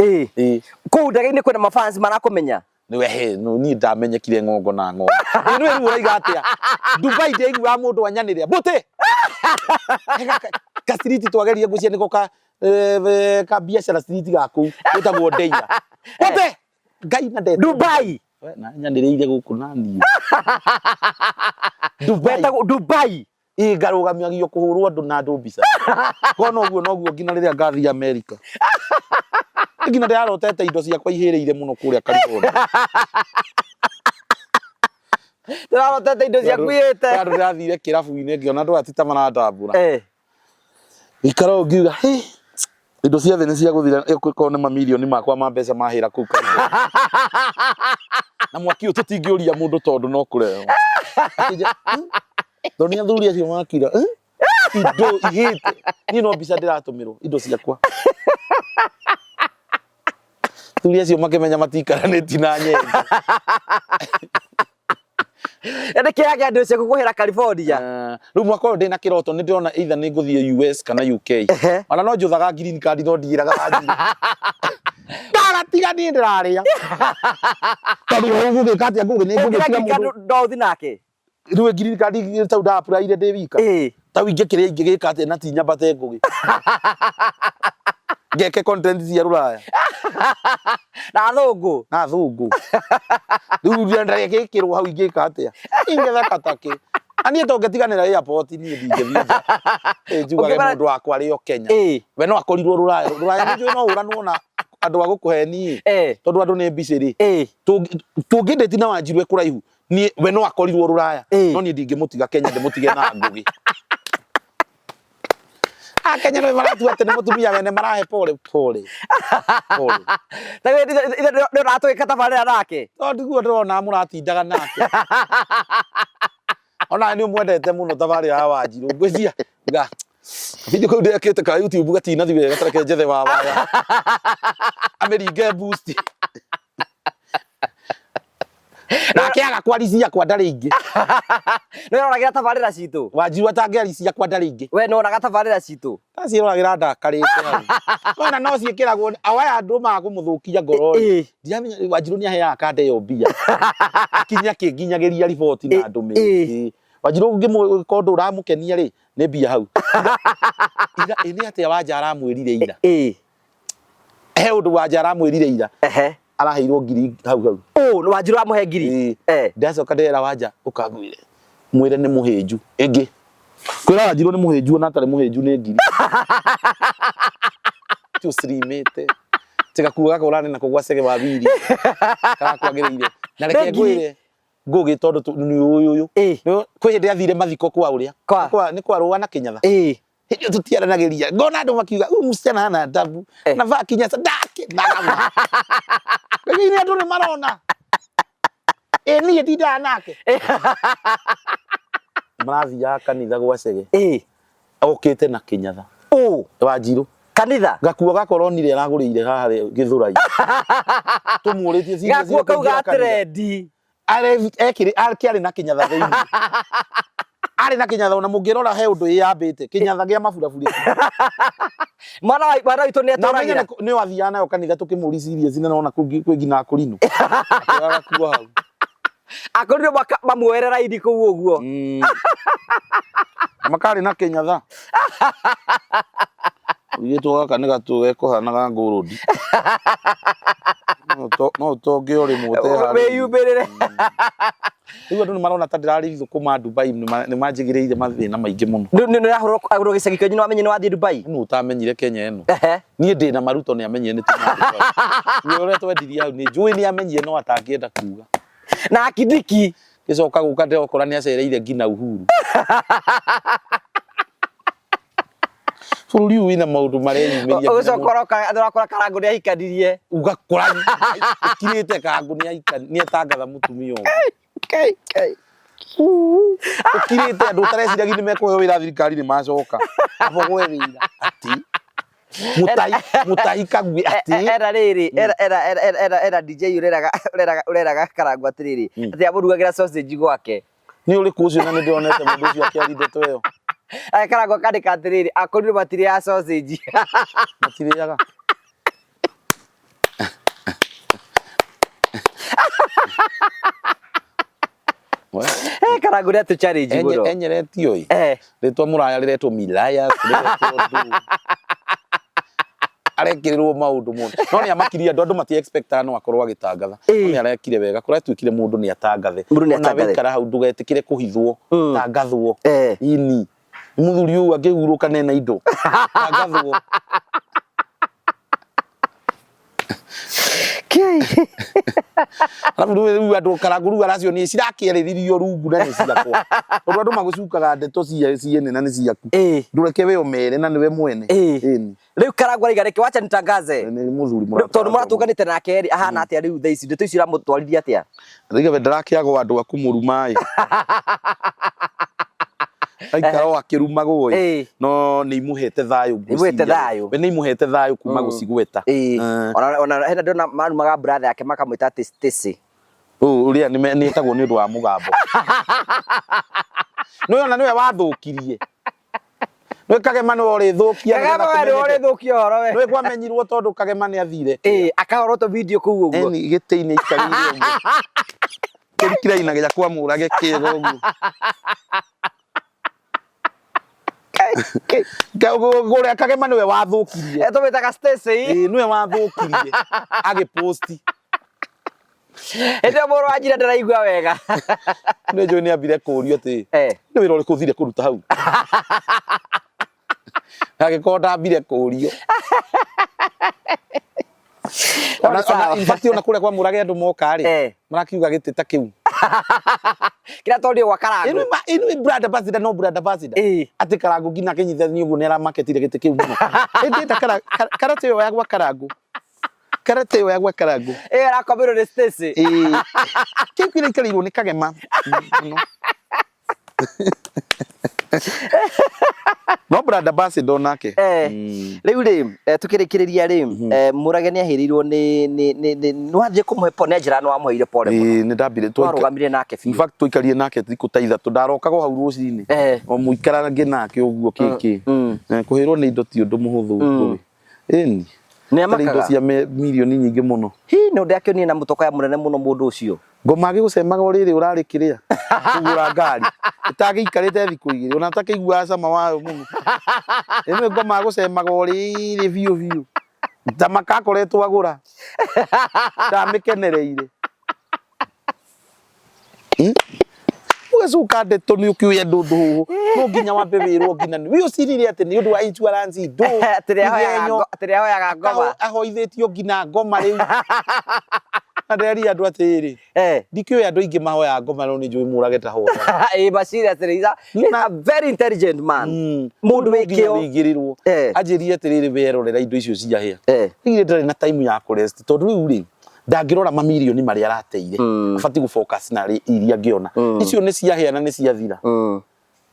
Kũu ndege-inĩ kwĩna mafans marakũmenya? Nĩwe he no niĩ ndamenyekire ng'ongo na ng'ongo. Ĩ nĩwe rĩu ũraiga atĩa? Dubai ndiaiguaga mũndũ anyanĩrĩra. Mbũtĩ! Ka street twageria ngwĩciria nĩko ka ka biacara street ga kũu gĩtagwo Ndeira. Mbũtĩ! Ngai na ndetwo. Dubai! We na nyanĩrĩire gũkũ na niĩ. Dubai. Wetagwo Dubai. Ĩ ngarũgamagio kũhũrwo andũ na andũ mbica. Korwo noguo noguo nginya rĩrĩa ngathiĩ America. Nginya ndĩrarotete indo ciakwa ihĩrĩire mũno kũrĩa California. Ndĩrarotete indo ciaku ihĩte. Andũ ndĩrathire kĩrabu-inĩ ngĩona andũ aya ti ta maratambũra. Gĩikara ũũ ngiuga, hĩ, indo cia thĩ nĩ cia gũthira ĩkorwo nĩ mamirioni makwa ma mbeca mahĩra kũu California. Na mwaki ũyũ tũtingĩũria mũndũ tondũ no kũrehwo. Akĩnjĩra, tondũ nĩ athuri acio makira, indo ihĩte. Niĩ no mbica ndĩratũmĩrwo indo ciakwa. Athuri acio makĩmenya matikaranĩtie na nyenje. Nĩ kĩrĩa kĩa andũ ciaku kũhĩra California. Rĩu mwaka ũyũ ndĩna kĩroto nĩ ndĩrona either nĩ ngũthiĩ US kana UK. Ona no njũthaga green card no ndigĩraga Wanjirũ. Ndagatiga niĩ ndĩrarĩa. Tondũ ũgũgĩka atĩa Ngũgĩ nĩ Ũngĩra ngũgĩtiga green card mũndũ. no ũthiĩ nake. Rĩu green card tau nda apply-ire ndĩ wika. Tau ingĩkĩrĩa ingĩgĩka atĩa na ti nyambate Ngũgĩ. Ngeke content cia rũraya. Na athũngũ. Na athũngũ. Rĩu ndagĩkĩrwo hau ingĩka atĩa? Ingĩtheka takĩ. Na niĩ to ngĩtiganĩra airport niĩ ndingĩthiĩ nja. Ĩ njugage mũndũ wakwa arĩ o Kenya. We no akorirwo rũraya. Rũraya nĩ njũĩ no ũranwo na andũ a gũkũheni. Tondũ andũ nĩ busy rĩ. Tũngĩndĩti na Wanjirũ e kũraihu. Niĩ we no akorirwo rũraya. No niĩ ndingĩmũtiga Kenya ndĩmũtige na Ngũgĩ. Akenya nĩ maratua atĩ nĩ mũtumia wene marahe pole pole pole. Ta nĩ ũratwĩka tabarĩra nake. Tondũ ndiguo ndĩrona mũratindaga nake. Ona nĩ ũmwendete mũno tabarĩra ya Wanjirũ. Ngwĩciria nga video kau ndekĩte ka YouTube gatinathi wega tareke njethe wa waya. Amĩringe boost. Nake aga kwarithia kwa ndarĩ ingĩ. Nĩ ũroragira tabarĩra citũ. Wanjirũ atangĩarithia kwa ndarĩ ingĩ. We nĩ wonaga tabarĩra citũ. Ndaciĩroragĩra ndakarĩte hau. Nona no ciĩkĩragwo awaya andũ maga kũmũthũkia ngoro rĩ. Ndiramenya Wanjirũ nĩ aheaga kanda ĩyo mbia. Akinya akĩnginyagĩria riboti na ndũmĩrĩri. Wanjirũ ũngĩmũkorwo ndũramũkenia rĩ, nĩ mbia hau. Ira ĩ nĩ atĩa Wanja aramwĩrire ira? He ũndũ Wanja aramwĩrire ira. Araheirwo ngiri hau hau. Ũ, nĩ Wanjirũ amũhe ngiri? Ndacoka ndĩrera Wanja ũkangwĩre. Mwĩre nĩ mũhĩnju. Ĩngĩ. Kwĩra Wanjirũ nĩ mũhĩnju ona atarĩ mũhĩnju nĩ ngiri. Ti ũcirimĩte. Tiga kuga gaka ũrarĩ nako gwa Chege wa Wili. Karakwagĩrĩire. Na reke ngwĩre Ngũgĩ tondũ nĩ ũyũ ũyũ. Kwĩ hĩndĩ athire mathiko kwa ũrĩa. Nĩ kwa Rũa na Kĩnyatha. Hĩndĩ ĩyo tũtiaranagĩria. Ngona andũ makiuga huyu msichana hana adabu. Anavaa kinyasa ndakenaga. Lakini andũ nĩ marona. Ĩ niĩ ndindaga nake. Marathiaga kanitha gwa Chege. Okĩte na Kĩnyatha. Wanjirũ. Kanitha? Gakuo gaka ũronire aragũrĩire haha Gĩthũrai. Tũmũrĩtie serious Gakuo kau kũingĩra ga kanitha. trendi. Ekĩrĩ akĩarĩ na Kĩnyatha thĩinĩ. Arĩ na Kĩnyatha ona mũngĩrora he ũndũ ĩyambĩte. Kĩnyatha gĩa maburaburi. Mwana wa mwana witũ nĩ Na ũmenye etũragĩra. nĩ wathiaga nayo kanitha tũkĩmũria serious na nona kwĩ nginya akũrinũ. Akĩoya gakuo hau. Akũrinũ mamuoere raini kũu ũguo. Makarĩ na Kĩnyatha. Mũirĩtu gaka nĩ gatũ gekũhanaga ngũrũndi. No ũtonge o rĩmwe ũteharĩirie. Wĩyumĩrĩre. Rĩu andũ nĩ marona ta ndĩrarĩ thũkũma Dubai nĩ manjigĩrĩire mathĩna maingĩ mũno. Nĩ ũrahũrwo agũrwo gĩcagi kĩanyu nĩ wamenye nĩ wathiĩ Dubai? Nũ ũtamenyire Kenya ĩno? Niĩ ndĩ na maruto nĩ amenyire nĩ tuma Dubai. Nĩ ũrĩa twendirie hau nĩ njũĩ nĩ amenyire no atangĩenda kuga. Na akindiki. Gĩcoka gũka ndĩrokora nĩ acereire nginya Uhuru. Bũrũri ũyũ wĩna maũndũ mareyumĩria. Ũgĩcoka ũroka ũrakora Karangũ nĩ ahikanirie. Ũgakora ũkirĩte Karangũ nĩ atangatha mũtumia ũngĩ. Ũkirĩte andũ ũtareciragia nĩ mekũheo wĩra thirikari nĩ macoka. Kaba gwe wĩra atĩ Mutahi Kagwe atĩ Era rĩrĩ era era era era era DJ ũreraga ũreraga ũreraga Karangũ atĩrĩrĩ atĩ amũrugagĩra sausage gwake. Nĩ ũrĩkũ ũcio na nĩ ndĩronete mũndũ ũcio akĩaria ndeto ĩyo. Aya Karangũ akandĩka atĩrĩrĩ akorirwo matirĩaga sausage. Matirĩaga. Karangũ nĩ atũ challenge mũno. Enyeretio ĩ. Rĩtwa mũraya rĩretwo Milayas rĩretwo ndũ. Arekĩrĩrwo maũndũ mũno. No nĩ amakirie andũ, andũ mati expectaga no akorwo agĩtangatha. No nĩ arekire wega, kũratuĩkire mũndũ nĩ atangathe. Mũndũ nĩ Ona atangathe. wĩikara hau ndũgetĩkĩre kũhithwo, tangathwo. Ini. Mũthuri ũyũ angĩhurũka nena indo. Tangathwo. Arabu rĩu andũ Karangũ rĩu aracionia cirakĩarĩrĩrio rungu na nĩ ciakwa. Tondũ andũ magũcukaga ndeto ciene na nĩ ciaku. Ndũreke we ũmere na nĩwe mwene. Ĩni. Rĩu Karangũ araiga reke wacha nitangaze. Nĩ mũthuri mũrata. Tondũ mũratũnganĩte nake rĩ ahana atĩa rĩu thaa ici ndeto ici ũramũtwarithia atĩa? Rĩu we ndarakĩagwo andũ a kũmũruma ĩ. Aikara o akĩrumagwo ĩ. No nĩ imũhete thayũ ngwĩciria. Imũhete thayũ. We nĩ imũhete thayũ kuma gũcigweta. Ona hena ndĩrona marumaga brother yake makamwĩta atĩ Stacy. Ũrĩa nĩ etagwo nĩ ũndũ wa mũgambo. Nĩwe ona nĩwe wathũkirie. Nĩwe Kagema nĩwe ũrĩthũkia. Kagema we nĩwe ũrĩthũkia ũhoro we. Nĩwe kwamenyirwo tondũ Kagema nĩ athire. Akahorwo tũ video kũu ũguo. Eni gĩtĩ-inĩ aikarĩire ũguo. Kĩrikiraina gĩa kwa Mũrage kĩega ũguo. Ũrĩa Kagema nĩwe wathũkirie. Tũmwĩtaga Stacy. Nĩwe wathũkirie. Agĩposti. Hĩndĩ ĩyo mũrũ wa nyina ndaraigua wega. Nĩ njũĩ nĩ ambire kũũrio atĩ nĩ wĩra ũrĩkũ ũthire kũruta hau. Agĩkorwo ndambire kũũrio. Ona in fact ona kũrĩa kwa Mũrage andũ moka rĩ, marakiuga gĩtĩ ta kĩu. Kĩrĩa tondũ gwa Karangũ. Ĩno ĩno brand ambassador no brand ambassador. Ĩĩ. Atĩ Karangũ nginya akĩnyitithania ũguo nĩ aramaketire gĩtĩ kĩu mũno. Ĩndĩ karate ĩyo ya gwa Karangũ. Karate ĩyo ya gwa Karangũ. Ĩyo ĩrakomirwo nĩ Stacy. Ĩĩ. Kĩu kĩraikarĩirwo nĩ kagema mũno. No brand ambassador nake. Rĩu rĩ, tukĩrĩkĩrĩria rĩ, Mũrage nĩ ahĩrĩirwo nĩ nĩ nĩ nĩ wathiĩ kũmũhe pole, nĩ anjĩra nĩ wamũheire pole mũno. Ĩĩ nĩ ndambire Warũgamire nake In biũ. fact tũikarire nake thikũ ta ithatũ ndarokaga o hau rũcinĩ. O mũikarange nake ũguo kĩkĩ. Kũhĩrwo nĩ indo ti ũndũ mũhũthũ Ngũgĩ. Ĩni. Nĩ Tarĩ indo amakaga. cia mirioni nyingĩ mũno. Hi, nĩ ũndũ akĩonire na mũtokoya mũnene mũno mũndũ ũcio. Ngoma agĩgũcemaga o rĩrĩ ũrarĩ kĩrĩa kũgũra ngari ĩtagĩikarĩte thikũ igĩrĩ ona atakĩiguaga cama wayo mũno. Ĩno ngoma agũcemaga o rĩrĩ biũ biũ ta makakoretwo agũra ndamĩkenereire. Ũgacoka ndeto nĩ ũkĩũĩ andũ ndũhũhũ no nginya wambe wĩrwo nginya nĩ ũcirire atĩ nĩ ũndũ wa insurance ndũ Atĩ nĩ ahoyaga ngoma. Ahoithĩtio nginya ngoma rĩu. Na ndĩreria andũ atĩrĩrĩ, ndikĩũĩ andũ aingĩ mahoyaga ngoma no nĩ njũĩ Mũrage tahoyaga. Ĩĩ ma seriously, he's a very intelligent man. Mũndũ wĩ kĩo. Wĩigĩrĩrwo. Anjĩrire atĩrĩrĩ werorera indo icio ciahĩa. Rĩu ndarĩ na time ya kũ rest tondũ rĩu rĩ ndangĩrora mamirioni marĩa arateire. Abatiĩ gũ focus na iria angĩona. Icio nĩ ciahĩa na nĩ ciathira.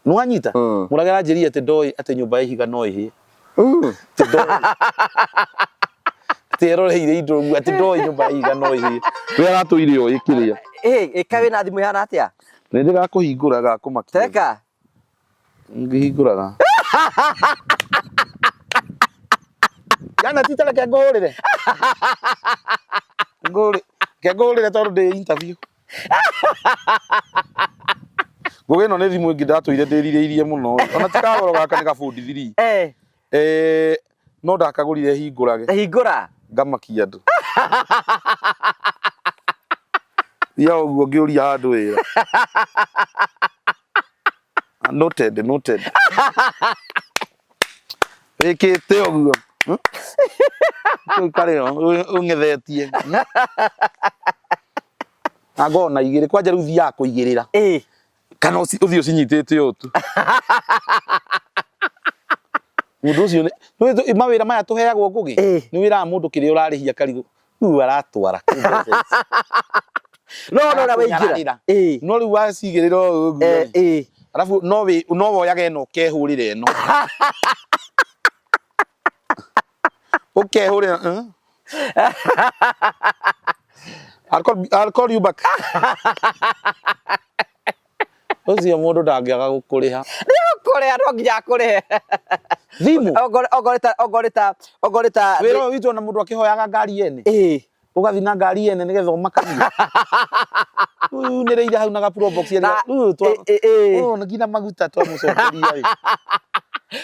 Nĩ wanyita? Mũrage aranjĩrire atĩ ndoĩ atĩ nyũmba ya ihiga no ĩhĩe. Atĩ ndoĩ. Atĩ eroreire indo ũguo atĩ ndoĩ nyũmba ya ihiga no ĩhĩe. We aratũire oĩ kĩrĩa. Ĩka wĩna thimũ ĩhana atĩa? Nĩ ndĩgakũhingũra gakũmakia. Teka. Ngĩhingũraga. Jana ti tareke ngũhũrĩre. Reke ngũhũrĩre tondũ ndĩ interview. Ngũgĩ ĩno nĩ thimũ ĩngĩ ndatũire ndĩrirĩirie mũno. Ona ti kagoro gaka nĩ gabundi thiri. No ndakagũrire hingũrage. Hingũra. Ngamakia andũ. Ya ũguo ngĩũria handũ wĩra. Noted, noted. Wĩkĩte ũguo. Ũikare ũng'ethetie. Na ngona igĩrĩ kwanja rĩu thiaga kũigĩrĩra. Kana ũthiĩ ũcinyitĩte ũũ tu. Mũndũ ũcio nĩ mawĩra maya tũheagwo Ngũgĩ nĩ wĩraga mũndũ kĩrĩa ũrarĩhia karigũ rĩu aratwara. No no ũrĩa waingĩra. No rĩu wacigĩrĩra ũũ ũguo. Arabu no woyage ĩno ũkehũrĩra ĩno. Ũkehũrĩra. I'll call you back. Ũcio mũndũ ndangĩaga gũkũrĩha. Nĩegũkũrĩha, no nginya akũrĩhe. Thimũ. Ongorwo ta wĩra ũyũ witũ ona mũndũ akĩhoyaga ngari yene. Ũgathiĩ na ngari yene nĩgetha ũmakanie. Unĩrĩire hau na ga pro box rĩu nginya maguta twamũcokeria rĩ.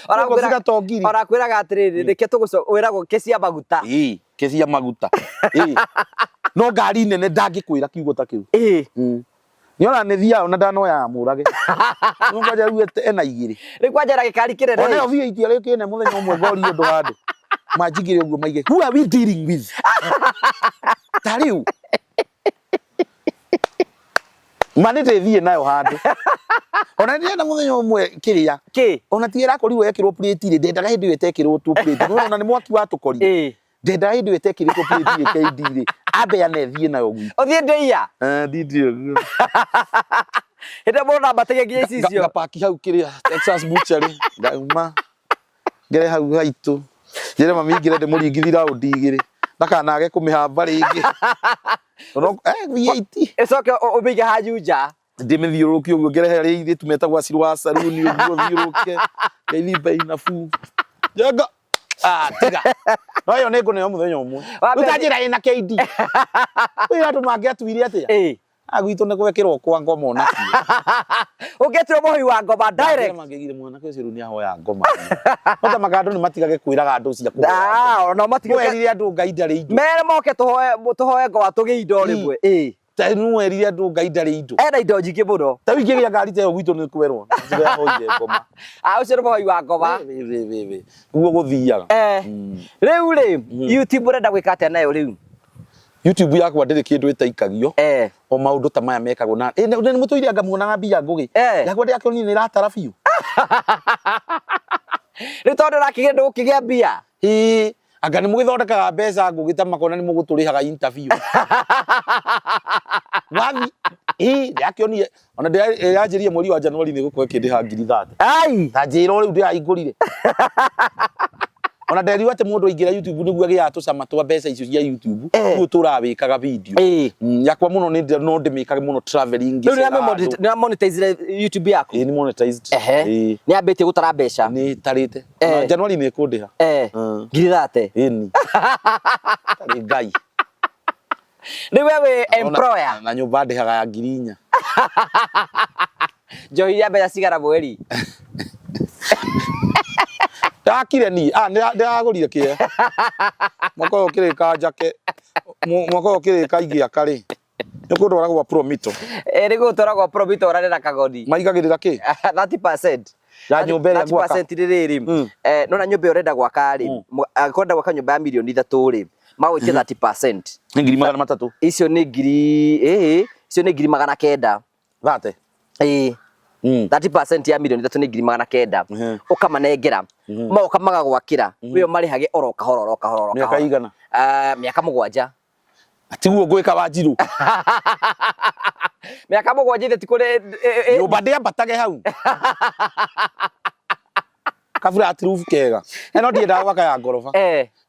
Orakwĩraga atĩrĩrĩ, reke wĩragwo kĩcia maguta. Ĩĩ, kĩcia maguta. Ĩĩ. No ngari nene ndangĩkwĩra kiugo ta kĩu. Nĩ ona nĩ thiaga ona ndanoyaga Mũrage. Rĩu kwanja rĩu ena igĩrĩ. Rĩu kwanja na gĩkari kĩnene. Ona ĩyo V8 ĩrĩa kĩne mũthenya ũmwe ngorio ũndũ handũ. Manjigire ũguo maige, who are we dealing with? Ta rĩu. Ma nĩ ndĩthiĩ nayo handũ. Ona ndĩrenda mũthenya ũmwe kĩrĩa. Kĩ? Ona ti ĩrakorirwo yekĩrwo plate rĩ, ndendaga hĩndĩ ĩyo ĩtekĩrwo tu plate. Nĩ ona nĩ mwaki watũkorire. Ndendaga hĩndĩ ĩyo ĩtekĩrĩtwo plate ĩ KD rĩ, ambe ane thiĩ nayo gwitũ. Ũthiĩ ndĩia? Ndithiĩ ũguo. Hĩndĩ ĩyo mũndũ ambatagia nginya icicio. Ngapaki hau kĩrĩa Texas Butchery, ngauma ngere hau haitũ. Njĩre mami ingĩre ndĩmũringithie raundi igĩrĩ. Ndakanage kũmĩhamba rĩngĩ. V8. Ĩcoke ũmĩige hanyu nja. Ndĩmĩthiũrũrũkie ũguo ngere harĩa airĩtu metagwo aciru wa saruni ũguo thiũrũrũke. Ngeithi bei nafuu. Njenga. Tiga. No ĩyo nĩ ngũneo mũthenya ũmwe. Rĩu ta njĩra ĩna KD. Rĩu andũ mangĩatuire atĩa? Gwitũ nĩ gwekĩrwo kwa ngoma ona kĩo. Ũngĩetirwo mũhoi wa ngoma direct. Mangĩgire mwanake ũcio rĩu nĩ ahoya ngoma. No ta maka andũ nĩ matigage kwĩraga andũ cia kũhoya. Ona matigage. Mwerire andũ Ngai ndarĩ indo. Mere moke tũhoe ngoma tũgĩe indo rĩmwe. Ta nĩwerire andũ Ngai ndarĩ indo. Ena indo nyingĩ mũno. Ta rĩu ingĩgĩa ngari ta ĩyo gwitũ nĩ kwerwo. Ahoire ngoma. Ũcio nĩ mũhoi wa ngoma. Nĩguo gũthiaga. Rĩu rĩ, YouTube ũrenda gwĩka atĩa nayo rĩu? YouTube yakwa ndĩrĩ kĩndũ ĩtaikagio. O maũndũ ta maya mekagwo na nĩ mũtũire anga muonaga mbia Ngũgĩ. Yakwa ndĩrakĩonire nĩ ĩratara biũ. Rĩu tondũ ũrakĩgĩa ndũgũkĩgĩa mbia. Ĩĩ, anga nĩ mũgĩthondekaga mbeca Ngũgĩ ta makona nĩ mũgũtũrĩhaga interview. Wathi ĩĩ ndĩrakĩonire ona ndĩranjĩrire mweri wa January nĩ gũkorwo ĩkĩndĩha 30,000. Ai. Ta njĩra o rĩu ndĩrahingũrire. Ona nderirwo atĩ mũndũ aingĩra YouTube nĩguo agĩaga tũcama twa mbeca icio cia YouTube. Rĩu ũtũraga wĩkaga video. Yakwa mũno nĩ no ndĩmĩkage mũno traveling. Rĩu nĩ monetize YouTube yaku? Ĩĩ nĩ monetized. Ĩĩ. Nĩ yambĩtie gũtara mbeca? Nĩ ĩtarĩte. January nĩ ĩkũndĩha. 30,000? Ĩni. Tarĩ Ngai. Rĩu we wĩ employer? Na nyũmba ndĩhaga ya 4,000. Njohi ya mbeca cigana mweri? Ndakire ni, ah ndĩragũrire kĩe. Mwaka ũyũ ũkĩrĩka njake, mwaka ũyũ ũkĩrĩka ingĩaka rĩ, nĩ ũkũndwara gwa Promito. Ĩ nĩ gũgũtwara gwa Promito ũrare na kagoni. Maigagĩrĩra kĩ? 30%. Ya nyũmba ĩrĩa ngwaka. 30% rĩrĩ, nona nyũmba ĩyo ũrenda gwaka rĩ, angĩkorwo ũrenda gwaka nyũmba ya 3 mirioni rĩ, magwĩtie 30%. Nĩ 300,000. Icio nĩ ngiri, ĩĩ, icio nĩ 900,000. 30. Ĩĩ. 30% ya 3 mirioni nĩ 900,000. Ũkamanengera. Magoka magagwakĩra. Wĩyo marĩhage oro kahora oro kahora oro Mĩaka kahora. igana? Mĩaka 7. Tiguo ngwĩka Wanjirũ. Mĩaka 7 ithe ti kũrĩ Nyũmba ndĩambatage hau. Kabura roof kega. No ndiendaga gwaka ya ngoroba.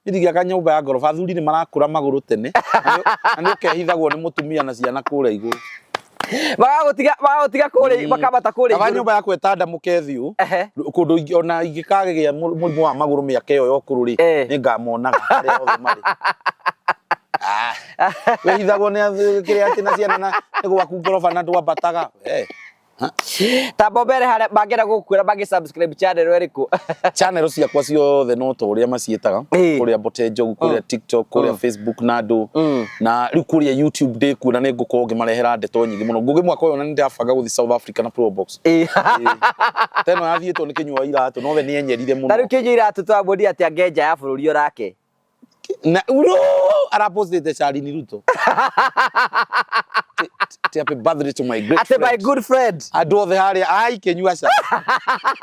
Ndingĩaka nyũmba ya ngoroba, athuri nĩ marakũra magũrũ tene. Na nĩ ũkehithagwo nĩ mũtumia na ciana kũrĩa igũrũ. Magagũtiga kũrĩa, makambata kũrĩa igũrũ. Kaba nyũmba yakwa ĩtandamũke thiũ, kũndũ ona ingĩkagĩa mũrimũ wa magũrũ mĩaka ĩyo ya ũkũrũ rĩ, nĩ ngamonaga harĩa othe marĩ. Wĩhithagwo nĩ kĩrĩa atĩ na ciana na nĩ gwaku ngoroba na ndwambataga. Tamba mbere harĩa mangĩenda gũkwĩra mangĩ subscribe channel ĩrĩkũ? Channel ciakwa ciothe no ta ũrĩa maciĩtaga, kũrĩa Mbote Njogu, kũrĩa TikTok, kũrĩa Facebook na andũ, na rĩu kũrĩa YouTube ndĩkuo na nĩ ngũkorwo ngĩmarehera ndeto nyingĩ mũno. Ngũgĩ mwaka ũyũ na nĩ ndĩrabanga gũthiĩ South Africa na Probox. Ta ĩno yathiĩtwo nĩ Kĩnyua wa Iratũ, no we nĩ enyerire mũno. Ta rĩu Kĩnyua Iratũ twamũria atĩ angenja ya bũrũri orake. Na arapostĩte Charlene Ruto. Ti happy birthday to my great friend. Ate my good friend. Andũ othe harĩa ai Kĩnyua ca.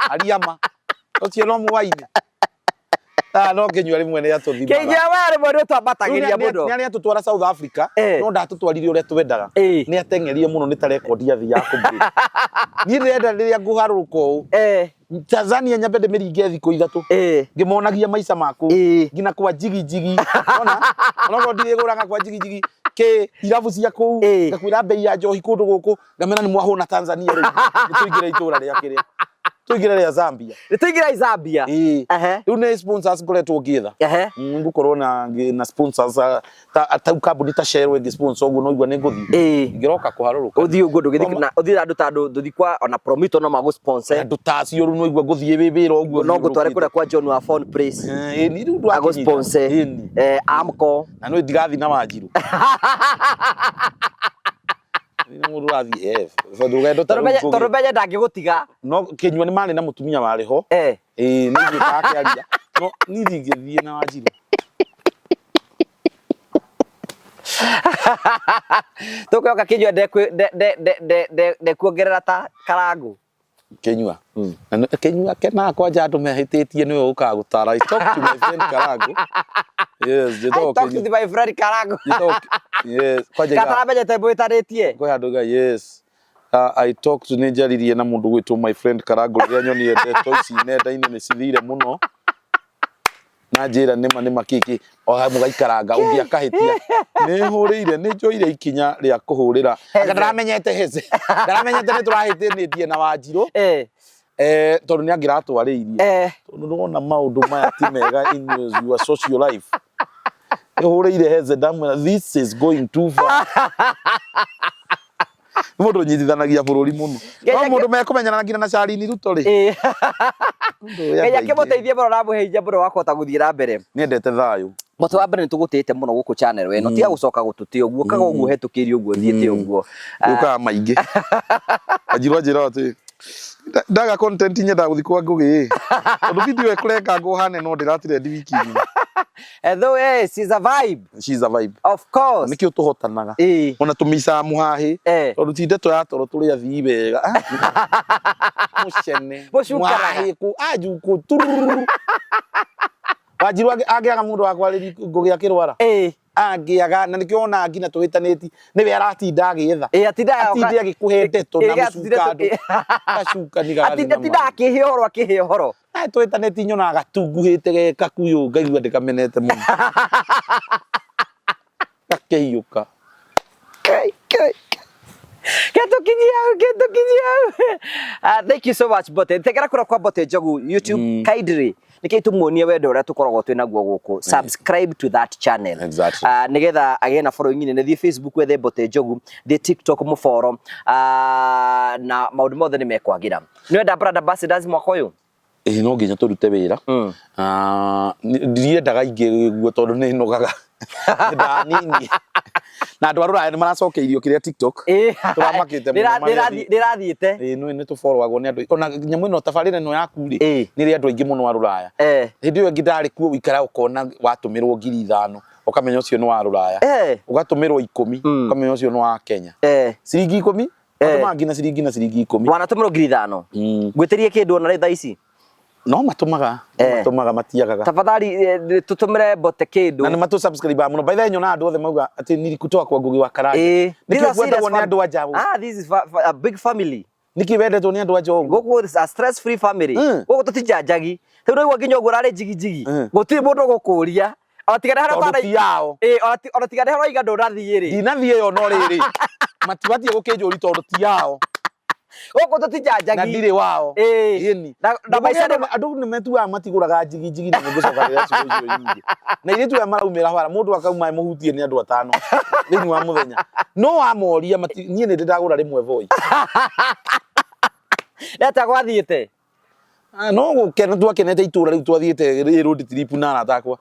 Ariama. Ũcio no mũwaini. Ah no Kĩnyua rĩmwe nĩ atũthimaga. Kĩnyua we rĩmwe nĩ ũtwambatagĩria mũno. Nĩ arĩa atũtwara South Africa no ndatũtwarire ũrĩa twendaga. Nĩ ateng'erire mũno nĩ ta rekondi ya thĩ ya kũ break. Niĩ ndĩrenda rĩrĩa ngũharũrũka ũũ. Tanzania nyambe ndĩmĩringe thikũ 3. Ngĩmonagia maica maku. Nginya kwa jigi jigi. Ona onokorwo ndirĩgũraga kwa jigi jigi. Kĩ irabu cia kũu. Ngakwĩra bei ya njohi kũndũ gũkũ. Ngamera nĩ mwahũna Tanzania rĩu. Nĩtũingĩre itũra rĩa kĩrĩa. Tũingĩre rĩa Zambia. Nĩtũingĩre Zambia. Rĩu nĩ sponsors ngoretwo ngĩetha. Ngũkorwo na sponsors ta ta kambuni ta Shell ĩngĩ sponsor ũguo no igua nĩ ngũthiĩ. Ingĩroka kũharũrũka. Ũthiĩ ũguo ndũgĩthiĩ na ũthiĩ na andũ ta andũ ndũthiĩ kwa ona Promito no magũ sponsor. Andũ ta acio rĩu no igua ngũthiĩ wĩ wĩra ũguo. No ngũtware kũrĩa kwa John wa Phone Place. Ĩni rĩu ndwakĩnyita. Agũ sponsor. Amco. Na no ndigathiĩ na Wanjirũ. Nĩ mũndũ ũrathiĩ rũgendo ta rũu. Tondũ menye ndangĩgũtiga. No Kĩnyua nĩ marĩ na mũtumia warĩ ho. Ĩĩ nĩ ithuĩ akĩaria. No niĩ ndingĩthiĩ na Wanjirũ. Tũkĩoka Kĩnyua ndekuongerera ta Karangũ. Kĩnyua. Kĩnyua kenaga kwanja andũ mehĩtĩtie nĩwe ũkaga gũtara. I talk to my friend Karangũ. Yes, I talk to my friend Karangũ. Yes, kwanja. Kataramenyete mwĩtanĩtie. Kwĩ handũ ga yes. I talk to nĩ njaririe na mũndũ gwĩtwo my friend Karangũ rĩrĩa nyonire ndeto ici nenda-inĩ nĩ cithire mũno. Na njĩra nĩma nĩma kĩkĩ mũgaikaranga ũngĩ akahĩtia. Nĩ hũrĩire nĩ njoire ikinya rĩa kũhũrĩra. Anga ndaramenyete hece. Ndaramenyete nĩ tũrahĩtĩnĩtie na Wanjirũ. Tondũ nĩ angĩratwarĩirie. Tondũ nĩwona maũndũ maya ti mega in your social life. Nĩ hũrĩire hece ndamwĩra this is going too far. Nĩ mũndũ ũnyitithanagia bũrũri mũno. No mũndũ mekũmenyana nginya na Charlene Ruto rĩ. Ngai akĩmũteithie mũno na amũhe hinya mũno wa kũhota gũthiĩ na mbere. Nĩendete thayũ. Mũtwe wa mbere nĩ tũgũtĩĩte mũno gũkũ channel ĩno. Tiga gũcoka gũtũtĩa ũguo, kaga ũguo ũhetũkĩire ũguo ũthiĩte ũguo. Gũkaga maingĩ. Wanjirũ anjĩraga atĩ ndaga content nyendaga gũthiĩ kwa Ngũgĩ. Tondũ video ĩkũrengangwo hane no ndĩratirendi wiki ng'ima. Though she's a vibe. She's a vibe. Of course. Nĩkĩo tũhotanaga. Ĩĩ. Ona tũmicaga mũhahĩ. Tondũ ti ndeto ya toro tũrĩ athii wega. Mũcene. Mũcukanaga. Mũhahĩ kũ anjukũ turururu. Wanjiru angĩaga mũndũ wa kwarĩria Ngũgĩ akĩrwara. Ĩĩ. Angĩaga na nĩkĩo wonaga nginya tũhĩtanĩti nĩwe aratinda agĩetha. Ĩĩ atindaga Atinde agĩkũhe ndeto na gũcuka andũ. Gacukani gagathiĩ na atinda maĩ. akĩhe ũhoro akĩhe ũhoro. Na tũhĩtanĩti nyonaga gatunguhĩte ge kakuyu ngaigua ndĩkamenete mũno. Gakĩhiũka. Kai, kai, kai. Ketukinyia hau, ketukinyia hau. Thank you so much Mbote. Tegera kura kwa Mbote Njogu YouTube kindly. Nĩkĩo tumuonie wendo ũrĩa tũkoragwo twĩ naguo gũkũ. Subscribe to that channel. Exactly. Nĩgetha agĩe na following nene. Thiĩ Facebook wethe Mbote Njogu, thiĩ TikTok mũboro, na maũndũ mothe nĩ mekwagĩra. Nĩ wenda brand ambassadors mwaka ũyũ? Ĩĩ no nginya tũrute wĩra. Ndiendaga ingĩ guo tondũ nĩ nogaga. Nyendaga nini. Na andũ a rũraya nĩ maracokeirio kĩrĩa TikTok. Tũramakĩte mũno marĩa Nĩrathiĩte. Ĩĩ nĩ tũborwagwo nĩ andũ. Ona nyamũ ĩno tabarĩra ĩno yaku rĩ, nĩ ĩrĩ andũ aingĩ mũno a rũraya. Hĩndĩ ĩyo ĩngĩ ndarĩ kuo ũikara ũkona watũmĩrwo 5,000 ũkamenya ũcio nĩ wa rũraya. Ũgatũmĩrwo 10 ũkamenya ũcio nĩ wa Kenya. Ciringi 10 matũmaga nginya ciringi na ciringi 10. Wanatũmĩrwo 5,000. Ngwĩtĩrie kĩndũ ona rĩ thaa ici? No matũmaga, matũmaga matiagaga. Tafadhali tũtũmĩre Mbote kĩndũ. Na nĩ matũ subscribe mũno. By the way nyonaga andũ othe mauga atĩ nilikutoa kwa Ngugi wa Karanja. These Nĩkĩo are serious kwendagwo nĩ andũ a nja ũguo? This is a big family. Nĩkĩ wendetwo nĩ andũ a nja ũguo? Gũkũ is a stress free family. Gũkũ tũtijanjagi. Rĩu ũraigua nginya ũguo ũrarĩ njigi njigi. Gũtirĩ mũndũ ũgũkũria. Ona tiga nĩ harĩa Tondũ ũtana- ti ao. Ĩĩ, ona tiga nĩ harĩa ũraiga ndũnathiĩ rĩ. Ndinathiĩ ĩyo no rĩrĩ. Matibatiĩ gũkĩnjũria tondũ ti ao. Gũkũ tũtijanjagi. Na ndirĩ wao. Ĩĩ. Ĩni. Na maica nĩ Andũ nĩ metuaga matigũraga njigi njigi na nĩngũcoka rĩrĩa ciugo icio nyingĩ. Na airĩtu aya maraumĩra bara mũndũ akauma mũhutie nĩ andũ atano thĩinĩ wa mũthenya. No wamoria niĩ nĩ ndĩ ndagũra rĩmwe Voi. Nĩ atĩa gwathiĩte? No gũkena twakenete itũra rĩu twathiĩte road trip na arata akwa.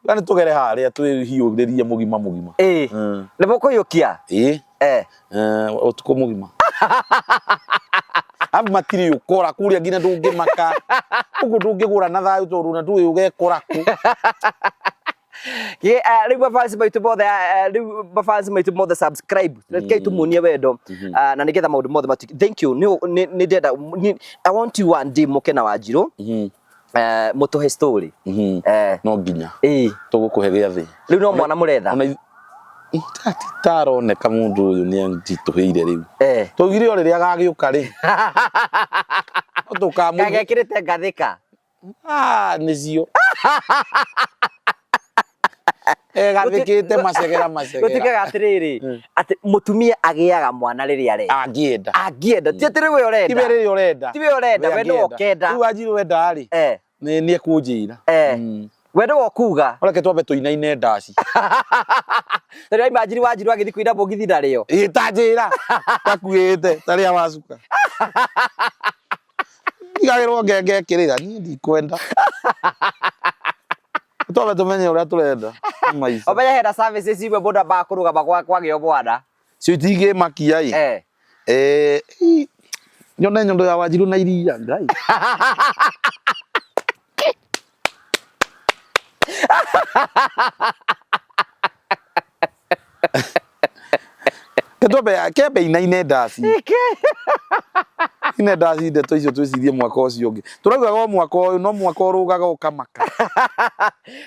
Ga nĩ tũgere harĩa twĩhiũrĩrie mũgima mũgima. Nĩ mũkũhiũkia? Ĩĩ. Ũtukũ mũgima. Arabu matirĩ ũkora kũrĩa nginya ndũngĩmaka. Ũguo ndũngĩgũra na thayũ tondũ na ndũĩ ũgekora kũ. Rĩu mafans maitũ mothe, rĩu mafans maitũ mothe subscribe. Rekei tumuonie wendo. Na nĩgetha maũndũ mothe matuĩke. Thank you. Nĩ ndĩrenda, I want you one day mũke na Wanjirũ. Mũtũhe story. No nginya. Ĩĩ. Tũgũkũhe gĩathĩ. Rĩu no mwana mũretha. Ona taroneka mũndũ ũyũ nĩ anditũhĩire rĩu. Twaugire o rĩrĩa agagĩũka rĩ. No tũkamũigua. Kagekĩrĩte ngathĩka. Nĩcio. Egathĩkĩte macegera macegera. Gũtuĩkaga atĩrĩrĩ, atĩ mũtumia agĩaga mwana rĩrĩa arenda. Angĩenda. Angĩenda. Ti atĩ rĩu we ũrenda. Ti we rĩrĩa ũrenda. Ti we ũrenda, We we nĩwe angĩenda. ũkenda. Rĩu Wanjirũ wenda rĩ, nĩ ekũnjĩra. We nĩwe ũkuga. Reke twambe tũinaine ndaci. Tondũ imagine Wanjirũ agĩthiĩ kũina mũgithi narĩo. Ĩĩ, ta njĩra. Takuĩte, ta rĩa wacuka. Ndigagĩrwo ngenge ĩkĩrĩra, niĩ ndikwenda. Twambe tũmenye ũrĩa tũrenda. Maica. Ũmenye hena services imwe mũndũ ambaga kũrũgama kwagĩa mwana. Cio itingĩmakia ĩ. Nyone nyondo ya Wanjirũ na iria, Ngai. Ketwambe kembe inaine ndaci. Ine ndaci ndeto icio twĩcirie mwaka ũcio ũngĩ. Tũraugaga o mwaka ũyũ, no mwaka ũrũgaga ũkamaka.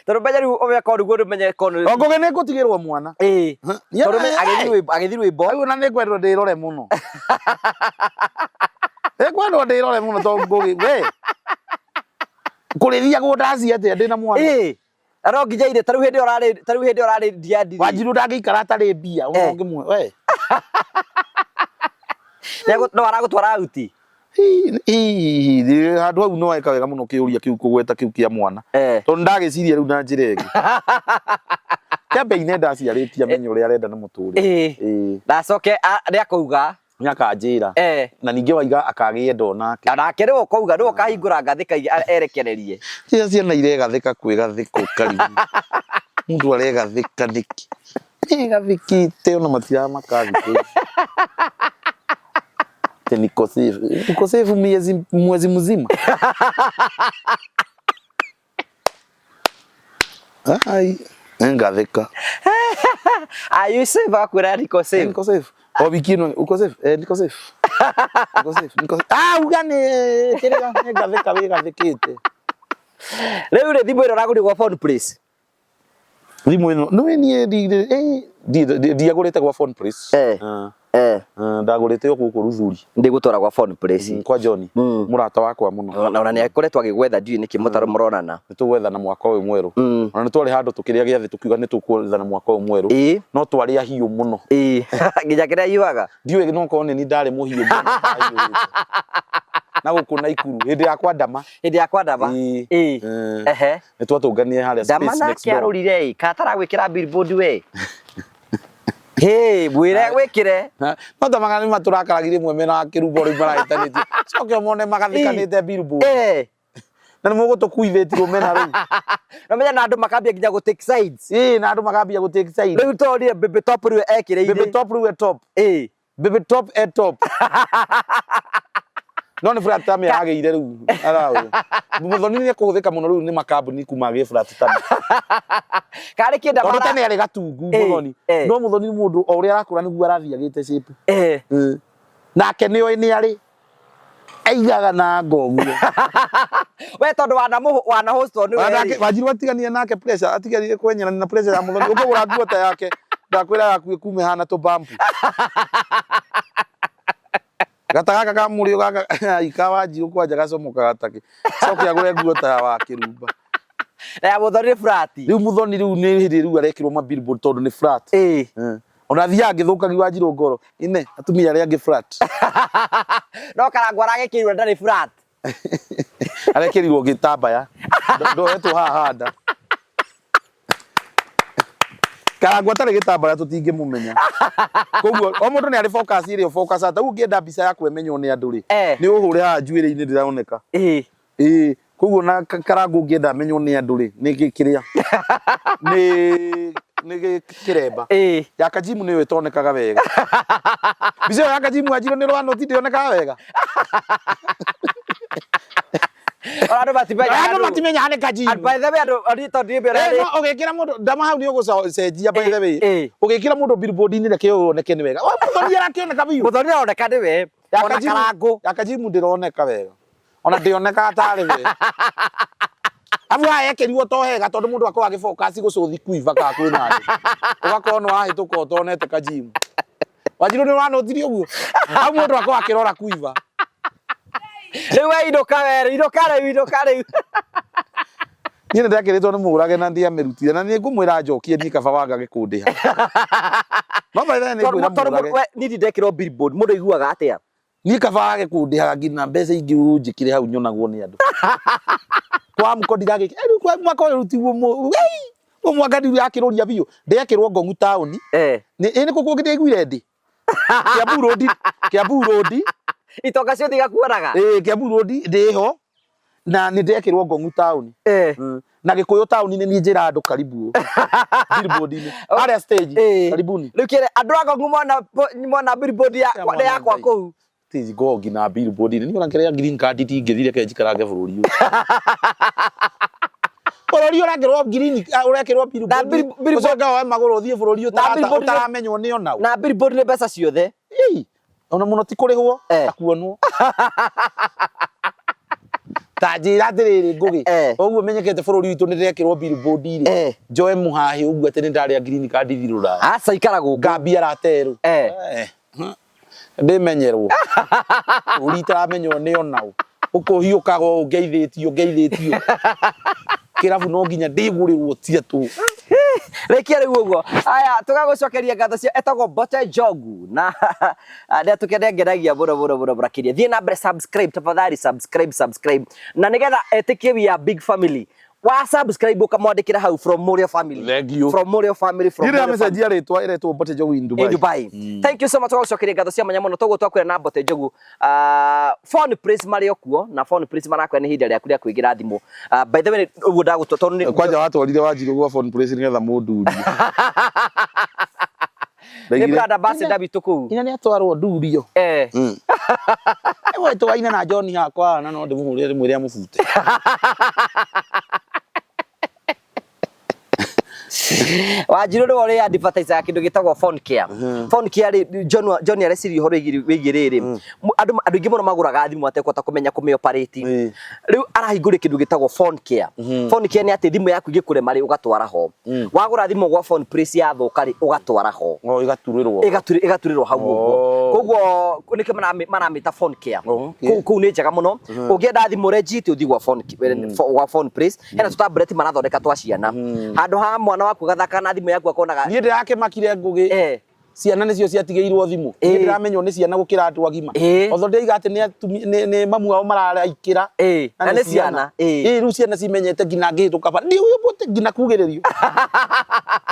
Tondũ menya rĩu ũmenya korwo nĩguo ũmenye korwo nĩ- O Ngũgĩ nĩ ngũtigĩrwo mwana. Ĩĩ. Niĩ Tondũ menya agĩthiĩ rwĩmbo. Rĩu ona nĩ ngwendwo ndĩrore mũno. Nĩ ngwendwo ndĩrore mũno tondũ Ngũgĩ, we. Kũrĩthiagwo ndaci atĩa ndĩna mwana? Ĩĩ. Na no nginya ire, ta rĩu hĩndĩ ĩyo ũrarĩ, ta rĩu hĩndĩ ĩyo ũrarĩ ndiandiri. Wanjirũ ndangĩikara atarĩ mbia, ũhoro ũngĩmwe, we. No aragũtwara out? Hihi, handũ hau no eka wega mũno kĩũria kĩu kũgweta kĩu kĩa mwana. Tondũ ndagĩciria rĩu na njĩra ĩngĩ. Kĩambe ine ndaciarĩtie amenye ũrĩa arenda na mũtũrĩre. Na acoke, nĩakauga. Nĩakanjĩra. Na ningĩ waiga akagĩenda onake. Onake nĩwe ũkauga, nĩwe ũkahingũra ngathĩka erekererie. Tiga ciana iregathĩka kwĩgathĩka ũkarigwo. Mũndũ aregathĩka nĩkĩ? Egathĩkĩte ona matiramaka thikũ ici. Ati niko safe. Uko safe mwezi mzima. Ai, ngathĩka. Are you safe? Akwĩra niko safe. Niko safe. O wiki ĩno uko safe? Eh, niko safe. Niko safe. Niko safe. Ah, uga nĩ kĩrĩa nĩ ngathĩka wĩgathĩkĩte. Rĩu rĩ thimũ ĩno ũragũrire gwa Phone Place. Thimũ ĩno nĩ niĩ ndiagũrĩte gwa Phone Place. Eh. Eh. Ndagũrĩte o gũkũ Ruthuri. Ndĩgũtwara gwa Phone Place. Kwa John. Mũrata wakwa mũno. Na ona nĩ akoretwo agĩgwetha ndiũĩ nĩkĩ mũtaro mũronana. Nĩ tũgwethana mwaka ũyũ mwerũ. Ona nĩ twarĩ handũ tũkĩrĩa gĩathĩ tũkiuga nĩ tũkwethana mwaka ũyũ mwerũ. Ĩĩ. No twarĩ ahiũ mũno. Ĩĩ. Nginya kĩrĩa yuaga. Ndiũĩ no korwo nĩ niĩ ndarĩ mũhiũ mũno ndahiũhĩte. Na gũkũ Naikuru hĩndĩ ya kwa Ndama. Hĩndĩ ya kwa Ndama. Ĩĩ. Ĩĩ. Ehe. Nĩ twatũnganire harĩa Ndama Space Next nake Door. arũrire ĩ kataragwĩkĩra billboard we. Hĩ, mwĩre gwĩkĩre. No ta magana nĩ matũrakaragire rĩmwe mena kĩrumbo rĩu marahĩtanĩtie. Coke mone magathĩkanĩte billboard. Eh. Na nĩ mũgũtũkuithĩtie rũmena rũu. No menya na andũ makambia nginya gũ take sides. Ĩĩ, na andũ makambia gũ take side. Rĩu tondire Baby Top rĩu ekĩrĩire. Baby Top rĩu e top. Ĩĩ. Baby Top e top. No nĩ flat tummy aragĩire rĩu. Araũ. Mũthoni nĩ ekũhũthĩka mũno rĩu nĩ makambuni kuma agĩe flat tummy. Karĩ kĩnda Tondũ tene arĩ gatungu Ĩĩ, mũthoni. ĩĩ. No mũthoni nĩ mũndũ o ũrĩa arakũra nĩguo arathiĩ agĩte shape. Eh. Nake nĩoĩ nĩ arĩ aigaga na ngo ũguo. We tondũ wana host nĩ we. Wanjiru atiganie nake pressure atiganire kwenyerania na pressure ya mũthoni ũkĩgũra nguo ta yake ndakwĩra yaku ĩkume hana tũbambu. Gata gaka ka mũrĩo gaka ai ka Wanjiru kwanja gacomokaga takĩ coke agũre nguo ta ya wa kĩrumba. Na ya mũthoni nĩ flat. Rĩu mũthoni rĩu nĩ hĩndĩ rĩu arekĩrwo ma billboard tondũ nĩ flat. Ĩĩ. Ona athiaga ngĩthũkagia Wanjiru ngoro ine atumia arĩa angĩ flat. No Karangũ aragĩkĩrirwo ndarĩ flat. Arekĩrirwo gĩtambaya ndohetwo haha handa. Karangũ atarĩ gĩtambaya tũtingĩmũmenya. Koguo o mũndũ nĩ arĩ focus ĩrĩa focus ta ũngĩenda mbica yaku ĩmenywo nĩ andũ rĩ Eh. nĩ ũhũre haha njuĩrĩ-inĩ ndĩroneka. Ĩĩ. Ĩĩ, koguo na Karangũ ũngĩenda amenywo nĩ andũ rĩ nĩ kĩrĩa nĩ nĩ kĩremba. Ĩĩ. Ya Kajimu nĩyo ĩtonekaga wega. Mbica ĩyo ya Kajimu Wanjiru nĩ rwanoti ndĩonekaga wega. Ona andũ matimenyaga. Andũ matimenyaga nĩ Kajimu. By the way andũ oni tondũ ndiĩ Eh, no ũgĩkĩra mũndũ ndama hau nĩ ũgũcenjia by the way. Ĩĩ. Ũgĩkĩra mũndũ billboard-inĩ reke oneke nĩ wega. O mũthoni arakĩoneka biũ. Mũthoni aroneka nĩ we. Ya Ona Kajimu- Karangũ. Ya Kajimu ndĩroneka wega. Ona ndĩonekaga tarĩ we. Abu haya ekĩrirwo to hega tondũ mũndũ akoragwo agĩfocus gũcũthi kuiva kana kwĩna andũ. Ũgakorwo nĩ wahĩtũka ũtonete Kajimu. Wanjiru nĩ ũranũtirie ũguo. Hau mũndũ akoragwo akĩrora kuiva. Rĩu we inũka we, inũka rĩu, inũka rĩu. Niĩ nĩ ndekĩrĩtwo nĩ mũrage na ndiamĩrutire na nĩ ngũmwĩra njokie niĩ kaba wanga gĩkũndĩha. No by the way nĩ ngwĩra Tondũ mũrage. we niĩ ndekĩrwo billboard mũndũ aiguaga atĩa? Niĩ kaba wage kũndĩhaga nginya mbeca ingĩ ũnjĩkĩre hau nyonagwo nĩ andũ. Kwa mũko ndiragĩka. Rĩu kwa mwaka ũyũ tiguo ũyũ mwaka ndiu yakĩrũria biũ. Ndekĩrwo Ngongu taũni. Eh. Nĩ ĩ nĩ kũ kũngĩ ndĩaiguire ndĩ? Kiambu Road, Kiambu Road. Itonga ciothe igakuonaga. Ĩĩ Kiambu Road ndĩho na nĩ ndekĩrwo Ngongu taũni. Eh. Na Gĩkũyũ taũni-inĩ niĩ njĩra andũ karibu billboard-inĩ harĩa stage Ĩĩ. karibuni. Rĩu kĩrĩa andũ a Ngongu mona mona billboard ya Ya mwana yakwa Ngai. kũu. Stage Ngongi na billboard-inĩ niĩ ona kĩrĩa green card ndingĩthire reke njikarange bũrũri ũyũ. Bũrũri ũrekĩrwo green ũrekĩrwo Na billboard billboard- ũcoke woe magũrũ ũthiĩ bũrũri billboard nĩ- ũtaramenywo nĩ ona ũ. Na billboard nĩ mbeca ciothe. Ĩĩ, ona mũno ti kũrĩhwo Eh. ta kuonwo. Ta njĩra atĩrĩrĩ Ngũgĩ Eh. ũguo menyekete bũrũri witũ nĩ ndekĩrwo billboard rĩ Eh. njoe mũhahĩ ũguo atĩ nĩ ndarĩa green card thiĩ rũraya. Aca ikara gũkũ. Ngambia raterũ. Eh. Ndĩmenyerwo. Bũrũri itaramenywo nĩ ona ũ. Ũkũhiũkaga ũũ ngeithĩtio ngeithĩtio. Kĩrabu no nginya ndĩgũrĩrwo tietũ. Rĩkia rĩu ũguo. Aya tũgagũcokeria ngatho cia etagwo Mbote Njogu na nĩ atũkenengenagia mũno mũno mũno makĩria. Thiĩ na mbere subscribe tafadhali, subscribe subscribe. Na nĩgetha etĩkie we are big family. Wa subscribe ũkamwandĩkĩra hau from Mũrĩo family. Thank you. From Mũrĩo family from Niĩ Mũrĩo family. ndĩramecenjia rĩtwa ĩretwo Mbote Njogu in Dubai. In Dubai. Thank you so much tũgagũcokeria ngatho cia mwanya mũno toguo twakwĩra na Mbote Njogu. Phone Place marĩ o kuo na Phone Place marakwĩra nĩ ihinda rĩaku rĩa kũingĩra thimũ. By the way ũguo ndagũtua tondũ nĩ Kwanja watwarire Wanjiru gwa Phone Place nĩgetha mũndurie. nĩ brand ambassador witũ kũu. Ina nĩ atwarwo ndurio. Eh. Ĩgwetwo Waina na John hakwa na no ndĩmũhũrĩre ndĩmwĩre amũbute. Wanjiru nĩwe ũrĩ advertise ya kĩndũ gĩtagwo Phone Care. Phone Care rĩ, John areciria ũhoro wĩgiĩ rĩrĩ, andũ aingĩ mũno magũraga thimũ matekũhota kũmenya kũmĩ operate. Rĩu arahingũria kĩndũ gĩtagwo Phone Care. Phone Care nĩ atĩ thimũ yaku ĩngĩkũrema rĩ, ũgatwara ho. Wagũra thimũ gwa Phone Place yathũka rĩ, ũgatwara ho. O igaturĩrwo. Ĩgaturĩrwo hau ũguo. Koguo nĩkĩo maramĩta Phone Care. Kũu kũu nĩ njega mũno. Ũngĩenda thimũ legit ũthiĩ gwa Phone gwa Phone Place. Hena tũ tablet marathondeka twa ciana. Handũ ha mwana waku gathaka na thimũ yaku akonaga. Niĩ ndĩrakĩmakire Ngũgĩ. Ciana nĩcio ciatigĩirwo thimũ. Niĩ ndĩramenywo nĩ ciana gũkĩra andũ agima. Although ndĩraiga atĩ nĩ mamu ao mararaikĩra. Na nĩ ciana. Rĩu ciana cimenyete nginya ngĩhĩtũka bara. Ndiũĩ nginya kugĩrĩrio.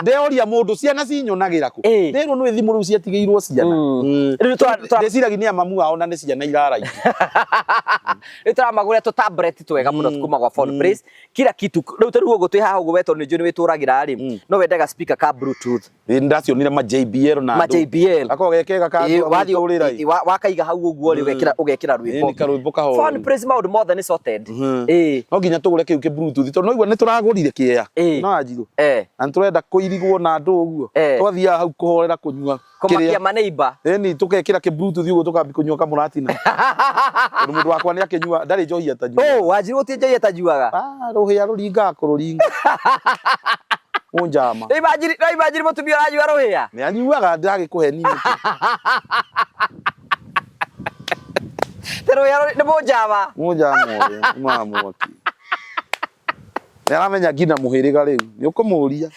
Ndeoria mũndũ ciana cinyonagĩra kũ. Nderwo nĩ thimũ rĩu ciatigĩirwo ciana. Ndĩciragia nĩ a mamu ao na nĩ ciana iraraikĩra. Rĩu tũramagũrĩra tũ tablet twega mũno kuma gwa Phone Place. Kila kitu. Rĩu ta rĩu ũguo twĩ haha ũguo we tondũ nĩ njũĩ nĩ wĩtũragĩra rĩ, no wendaga speaker ka Bluetooth. Ndacionire ma JBL na ma JBL. Gakoragwo ge kega ka wathiĩ wakaiga hau ũguo rĩ, ũgekĩra rwĩmbo. Nĩ karwĩmbo kahoreru. Phone Place maũndũ mothe nĩ sorted. No nginya tũgũre kĩu kĩ Bluetooth tondũ no igua nĩ tũragũrire kĩea. No Wanjiru. Na nĩ tũrenda kũirigwo na andũ ũguo. Twathiaga hau kũhorera kũnyua. Kũmakia maneiba. Ĩni tũkekĩra kĩ Bluetooth ũguo tũkambi kũnyua kamũratina. Tondũ mũndũ wakwa nĩ akĩnyua ndarĩ njohi atanyuaga. Oh, Wanjiru gũtirĩ njohi atanyuaga. Ah, rũhĩa rũringaga kũrũringa. Mũnjama. No imagine mũtumia ũranyua rũhĩa. Nĩ anyuaga ndagĩkũheni nĩkĩ. Te rũhĩa nĩ mũnjama. Mũnjama ũrĩa, umaga mwaki. Nĩ aramenya nginya mũhĩrĩga rĩu. Nĩ ũkũmũria.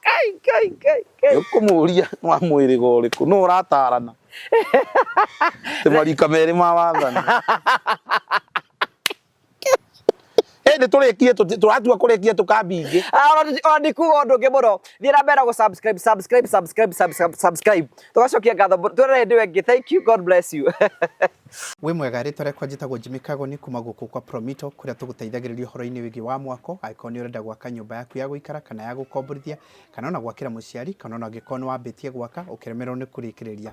Kai, kai, kai, kai. Nĩ ũkũmũria wa mũhĩrĩga ũrĩkũ. Nũ ũratarana. Te marika merĩ ma wathani. Nĩ tũrĩkie tũratua kũrĩkia tũkambingĩ. Ona ndikuga ũndũ ũngĩ mũno. Thiĩ na mbere gũ subscribe, subscribe, subscribe, subscribe. Tũgacokia ngatho. Twĩrore hĩndĩ ĩyo ĩngĩ. Thank you. God bless you. Wĩ mwega, rĩtwa rĩakwa njĩtagwo Jimmy Kagoni kuma gũkũ kwa Promito kũrĩa tũgũteithagĩrĩria ũhoro-inĩ wĩgiĩ wa mwako, angĩkorwo nĩ ũrenda gwaka nyũmba yaku ya gũikara kana ya gũkomborithia, kana ona gwakĩra mũciari, kana ona angĩkorwo nĩ wambĩtie gwaka ũkĩremererwo nĩ kũrĩkĩrĩria.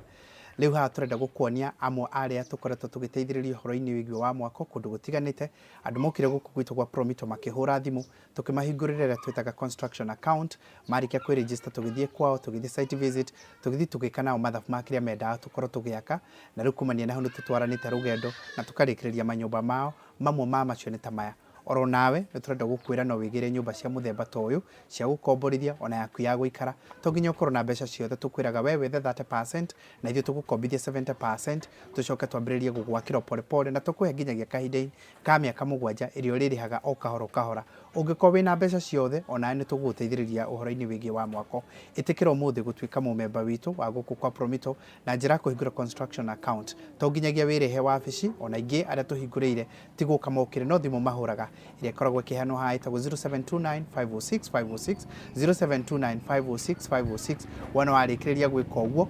Rĩu haha tũrenda gũkuonia amwe arĩa tũkoretwo tũgĩteithĩrĩria ũhoro-inĩ wĩgiĩ wa mwako kũndũ gũtiganĩte. Andũ mokire gũkũ gwitũ gwa Promito makĩhũra thimũ, tũkĩmahingũrĩra ĩrĩa twĩtaga construction account, marĩkia kwĩ register tũgĩthiĩ kwao, tũgĩthiĩ site visit, tũgĩthiĩ tũgĩka nao mathabu ma kĩrĩa mendaga tũkorwo tũgĩaka, na rĩu kumania na hau nĩ tũtwaranĩte rũgendo na tũkarĩkĩrĩria manyũmba mao, mamwe ma macio nĩ ta maya. Oro nawe nĩ tũrenda gũkwĩra no wĩgĩre nyũmba cia mũthemba ta ũyũ cia gũkomborithia ona yaku ya gũikara, to nginya ũkorwo na mbeca ciothe, tũkwĩraga we wethe 30% na ithuĩ tũgũkombithia 70% tũcoke twambĩrĩrie gũgwakĩra pole pole na tũkũhe nginyagia kahinda ka mĩaka 7 ĩrĩa ũrĩrĩhaga o kahora o kahora. Ũngĩkorwo wĩna mbeca ciothe onawe nĩ tũgũgũteithĩrĩria ũhoro-inĩ wĩgiĩ wa mwako. Ĩtĩkĩra ũmũthĩ gũtuĩka mũmemba witũ wa gũkũ kwa Promito na njĩra ya kũhingũra construction account. To nginyagia wĩrĩhe wabici, ona ingĩ arĩa tũhingũrĩire ti gũka mokire no thimũ mahũraga ĩrĩa ĩkoragwo ĩkĩheanwo haha ĩtagwo 0729 506 506, 0729 506 506. Wona warĩkĩrĩria gwĩka ũguo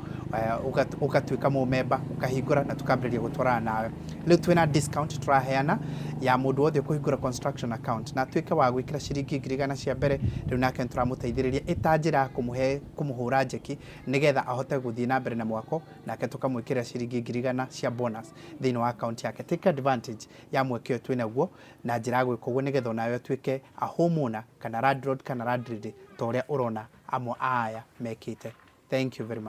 ũgatuĩka mũmemba, ũkahingũra na tũkambĩrĩria gũtwarana nawe. Rĩu twĩna discount tũraheana ya mũndũ wothe ũkũhingũra construction account na atuĩke wa gwĩkĩra ciringi 100,000 cia mbere, rĩu nake nĩ tũramũteithĩrĩria ĩta njĩra ya kũmũhe kũmũhũra njeki nĩgetha ahote gũthiĩ na mbere na mwako, nake tũkamwĩkĩrĩra ciringi 100,000 cia bonus thĩinĩ wa account yake. Take advantage ya mweke ũyũ twĩnaguo na njĩra ya gwĩka ũguo nĩgetha onawe ũtuĩke a homeowner kana landlord kana landlady ta ũrĩa ũrona amwe a aya mekĩte. Thank you very much.